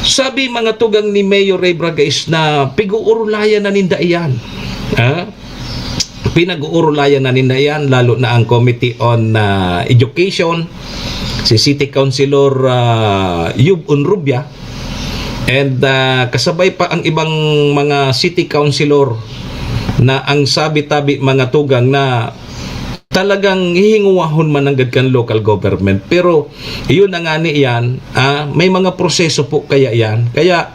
sabi mga tugang ni Mayor Ray Bragais na pig-uurulayan na ninda iyan. Ha? Pinag-uurulayan na ninda iyan, lalo na ang Committee on, ah, Education, si City Councilor, ah, Yub Unrubia. And, ah, kasabay pa ang ibang mga city councilor na ang sabi tabi mga tugang na talagang hihinguwahon man nanggad kan local government. Pero yun na nga ni yan, ah, may mga proseso po kaya yan. Kaya,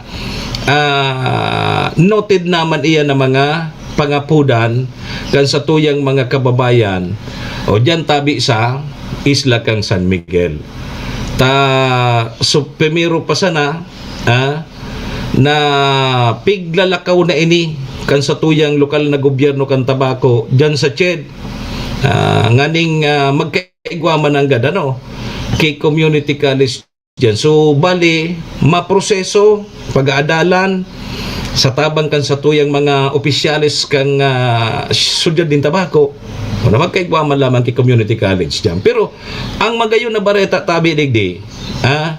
ah, noted naman iyan na mga pangapodan kan satuyang mga kababayan o diyan tabi sa isla kang San Miguel. Ta, so, primero pa sana, ah, na piglalakaw na ini kan satuyang lokal na gobyerno kan Tabaco diyan sa CHED, ah, nganing, ah, magkaigwa man nanggad, ano, ki community college diyan. So, bali, maproseso, pag-aadalan sa tabang kan satuyang mga opisyales kan, ah, syudad nin Tabaco, o na magkaigwa man lamang ki community college diyan. Pero, ang magayon na bareta tabi digdi, ah,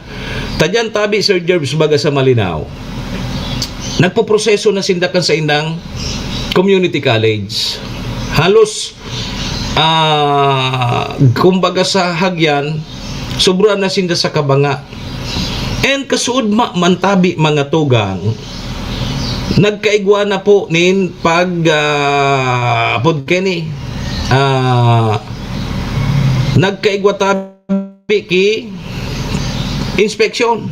ta diyan tabi, Sir Jerbs, baga sa Malinao, nagpoproseso na sinda kan saindang community college. Halos, ah, kumbaga sa hagyan, sobra na sinda sa kabanga. And kasuodma man tabi, mga tugang, nagkaigwa na po nin pag, ah, apod kini, ah, nagkaigwa tabi ki inspeksyon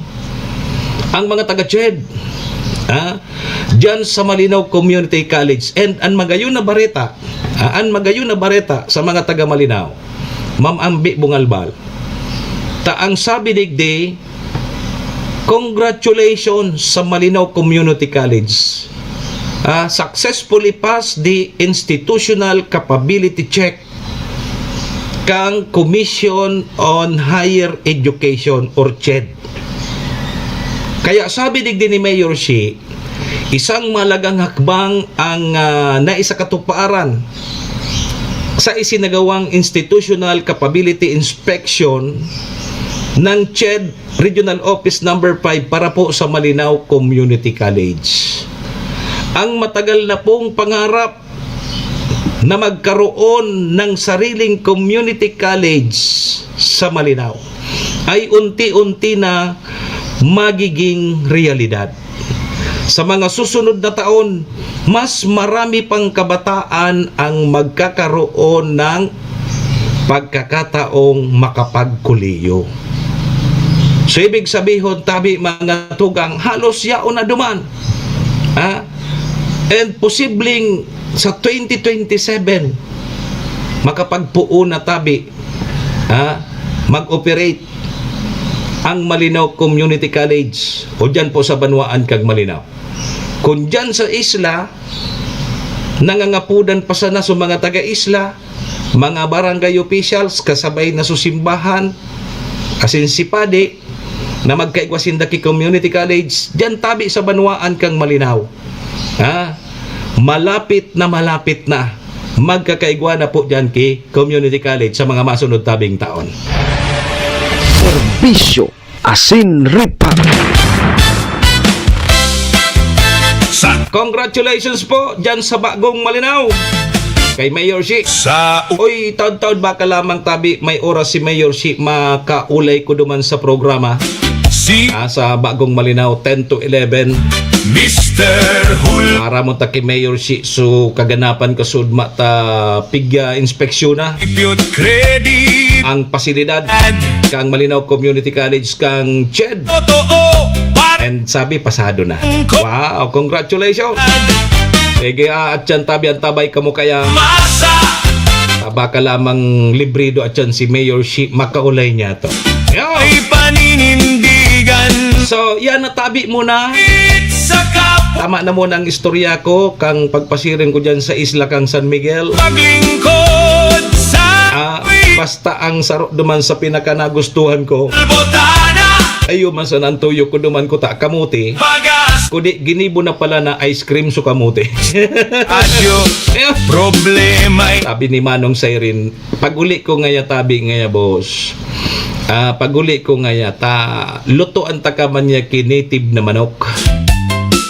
ang mga taga-CHED, ah, diyan sa Malinao Community College. And an magayon na bareta, ah, an magayon na bareta sa mga taga Malinao, Ma'am Ambi Bungalbal, ta ang sabi digdi, congratulations sa Malinao Community College. Ah, successfully passed the institutional capability check kan Commission on Higher Education or CHED. Kaya sabi digdi ni Mayor Shi, isang mahalagang hakbang ang, ah, naisakatuparan sa isinagawang institutional capability inspection ng CHED Regional Office Number five para po sa Malinao Community College. Ang matagal na pong pangarap na magkaroon ng sariling community college sa Malinao ay unti-unti na magiging realidad. Sa mga susunod na taon, mas marami pang kabataan ang magkakaroon ng pagkakataong makapagkolehiyo. So, ibig sabihon, tabi, mga tugang, halos yaon na duman. Ha? And posibleng sa twenty twenty-seven, makapagpuon na tabi, ha? Mag-operate ang Malinao Community College o dyan po sa banwaan kag Malinao. Kung dyan sa isla, nangangapodan pa sana sa mga taga-isla, mga barangay officials, kasabay na sa simbahan, asin si Padi, na magkaigwa sinda ki community college, dyan tabi sa banwaan kang Malinao. Ha? Malapit na malapit na magkakaigwa na po dyan ki community college sa mga masunod tabing taon. Serbisyo asin report. Sa Congratulations po dyan sa bagong Malinao, kay Mayor Shi. Sa u- Oy, taod-taod baka lamang tabi, may oras si Mayor Shi makaulay ko duman sa programa. Si Ah, sa bagong Malinao, ten to eleven. Mister Hul- Aramon ta ki Mayor Shi, so kaganapan kasudma ta pigya inspeksyon na Credit ang pasilidad kang Malinao Community College kang CHED. Totoo, par- And sabi, pasado na. Wow, congratulations. Sige, ah, at yan, tabi ang tabay kamo kaya. Masa. Taba ka lamang librido at yan si Mayor Shi, makaulay niya to. Yo! Ay paninindigan. So, yan, natabi muna. Sa kapwa. Tama na muna ang istorya ko, kang pagpasiring ko dyan sa isla kang San Miguel. Maglingkod sa Ah, basta ang saro duman sa pinakanagustuhan ko. Botana. Ayo man sana ang tuyo ko duman kuta kamote. Bagas. Kundi ginibo na pala na ice cream so kamote. Adyo. Ayun. Problema. Sabi ni Manong Siren, pag-uli ko ngaya tabi ngaya, boss. Ah, pag-uli ko ngaya ta, lutoan ta ka man niya ki native na manok.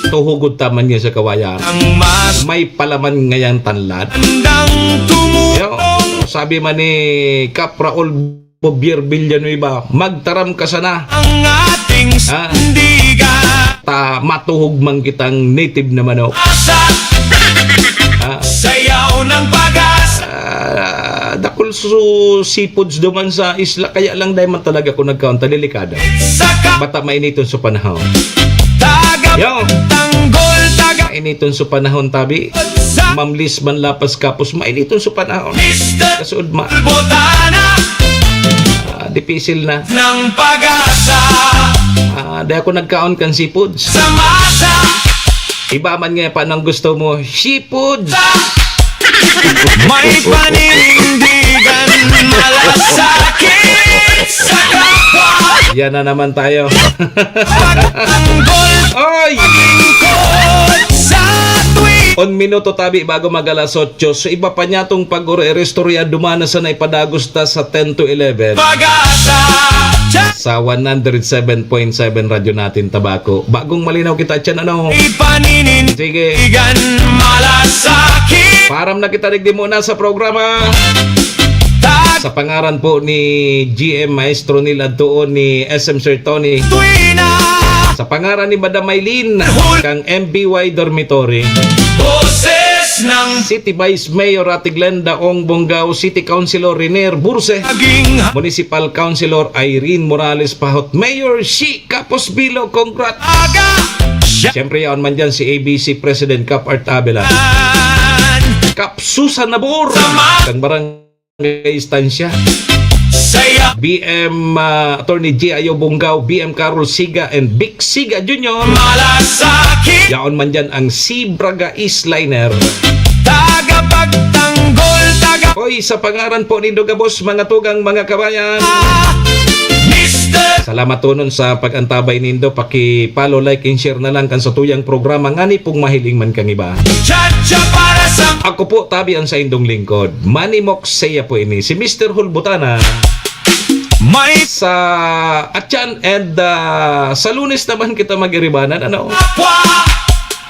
Tuhugod ta man niya sa kawayan. Ang mas May palaman ngayang tanlad. Andang tumulong. Yo, sabi man ni Kap Raul Javier Villanueva, "Magtaram ka sana." Ang ating Ha? sandigan. Ta matuhog man kitang native na manok. Asa? Ha? Sayaw ng pag-asa. Ah, dakul su seafoods duman sa isla, kaya lang dai man talaga ko nagkaon ta delikado. Sa ka- Bata mainiton sa panahon. Taga Yo. Tanggol, taga Mainiton sa panahon, tabi. Sa Mamlis man lapas kapos, mainiton sa panahon. Mister Kasuod ma. Botana. Ah, dipisil na. Ng pag-asa. Ah, di ako nagkaon kan seafoods. Sa masa. Iba man nga pa nang gusto mo, seafoods. May paninindigan, malasakit sa kapwa. Yan na naman tayo. Pagtanggol, Oy! Lingkod sa tuwing. Un minuto tabi bago mag alas otso. So, iba pa niya tong pag-oro-, eristorya, dumana sa naipadagos ta sa ten to eleven. Pag-asa. Sa one hundred seven point seven Radyo Natin Tabaco. Bagong Malinao kita dyan, ano? Ipaninin. Sige. Igan malasakit. Param na kita, digdi muna sa programa. Tag- Sa pangaran po ni G M Maestro Neil Adtuon, ni S M Sir Tony. Sa pangaran ni Madam Maylin, kang M B Y Dormitory. Boses ng City Vice Mayor Ate Glenda Ong Bongao, City Councilor Renier Burse, Municipal Councilor Irene Morales Pahot, Mayor Shi Kapos Bilo, congrats. Siyempre, yaon man dyan si A B C President Kap Art Abela, Kap Susan Nabor, kang Barangay Estancia, B M, ah, Attorney G I O Bongao, B M Carol Siga, and Vic Siga Junior. Yaon man dyan ang Sibraga Eastliner. Tagapagtanggol, taga- Hoy, sa pangaran po nindo gabos, mga tugang, mga kabayan. Mister Salamat tonon sa pag-antabay nindo. Paki-follow, like, and share na lang kan satuyang programa ngani pong mahiling man kan iba. Chacha para sa Ako po, tabi ang saindong lingkod, Manny Moxea po ini, si Mister Hulbutana. May Sa Atyan and, ah, sa Lunes naman kita mag-iribanan, ano? Kapwa.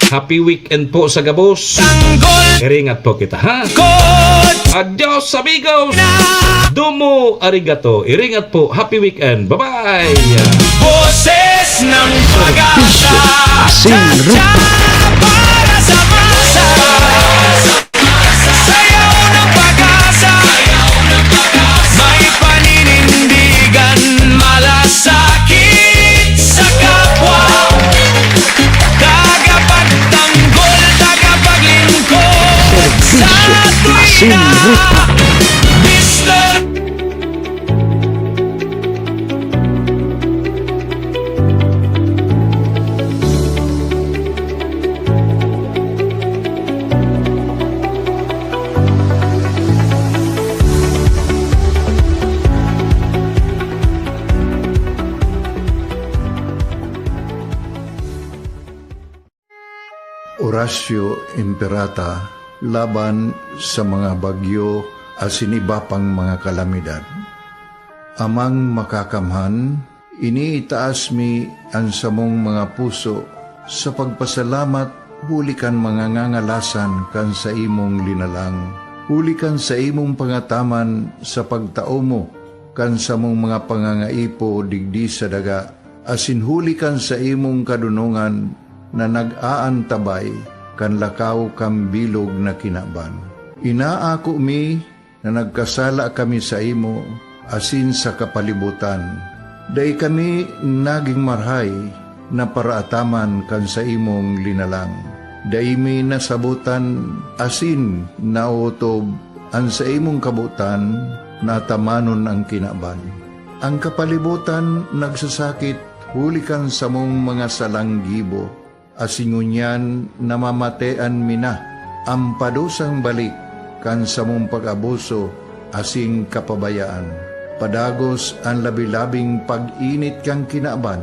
Happy weekend po sa gabos. Tanggol. Iringat po kita, ha? Kot. Adios, amigos. Na. Domo arigato. Iringat po. Happy weekend. Bye-bye. Boses ng pag-asa. Asin Rupa. Para sa masa. Sayaw ng pag-asa. May paninindigan, malasakit sa kapwa. Tagapagtanggol, tagapaglingkod sa tuwina. Mister Horacio Imperata laban sa mga bagyo asin iba pang mga kalamidad. Amang Makakamhan, iniitaas mi an samong mga puso sa pagpasalamat huli kan mga ngangalasan kan saimong linalang, huli kan saimong pangataman sa pagtao mo kan samong mga pangangaipo digdi sa daga, asin huli kan saimong kadonongan na nag-aantabay kan lakaw kan bilog na kinaban. Inaako mi na nagkasala kami saimo asin sa kapalibotan. Dai kami nagin marahay na paraataman kan saimong linalang. Dai mi nasabotan asin naotob an saimong kabotan na atamanon an kinaban. An kapalibotan nagsasakit huli kan samong mga salang gibo, asin ngunyan namamatean mi na an padusang balik kan samong pag-abuso asin kapabayaan. Padagos an labi-labing pag-init kan kinaban.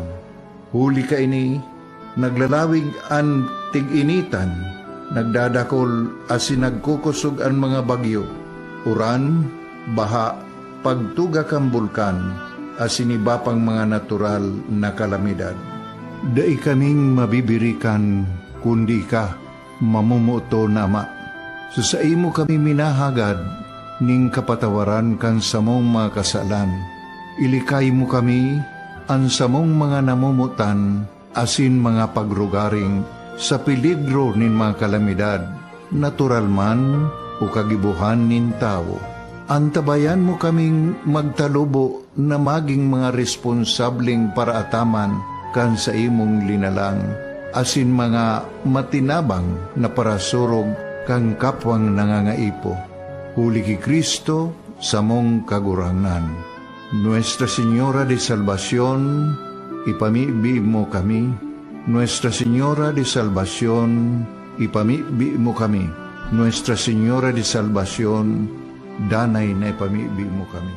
Huli kaini, naglalawig an tig-initan, nagdadakol asin nagkukosog an mga bagyo, uran, baha, pagtuga kan bulkan, asin iba pang mga natural na kalamidad. Dai kaming mabibirikan, kundi ika, mamomoton na Ama. Sa saimo kami minahagad nin kapatawaran kan samong mga kasalan. Ilikay mo kami, an samong mga namomotan, asin mga pagrugaring sa peligro nin mga kalamidad, natural man o kagibohan nin tawo. Antabayan mo kaming magtalubo na magin mga responsableng paraataman kan saimong linalang, asin mga matinabang na parasurog kan kapwang nangangaipo. Huli ki Cristo, samong Kagurangnan. Nuestra Señora de Salvacion, ipamibi mo kami. Nuestra Señora de Salvacion, ipamibi mo kami. Nuestra Señora de Salvacion, danay na ipamibi mo kami.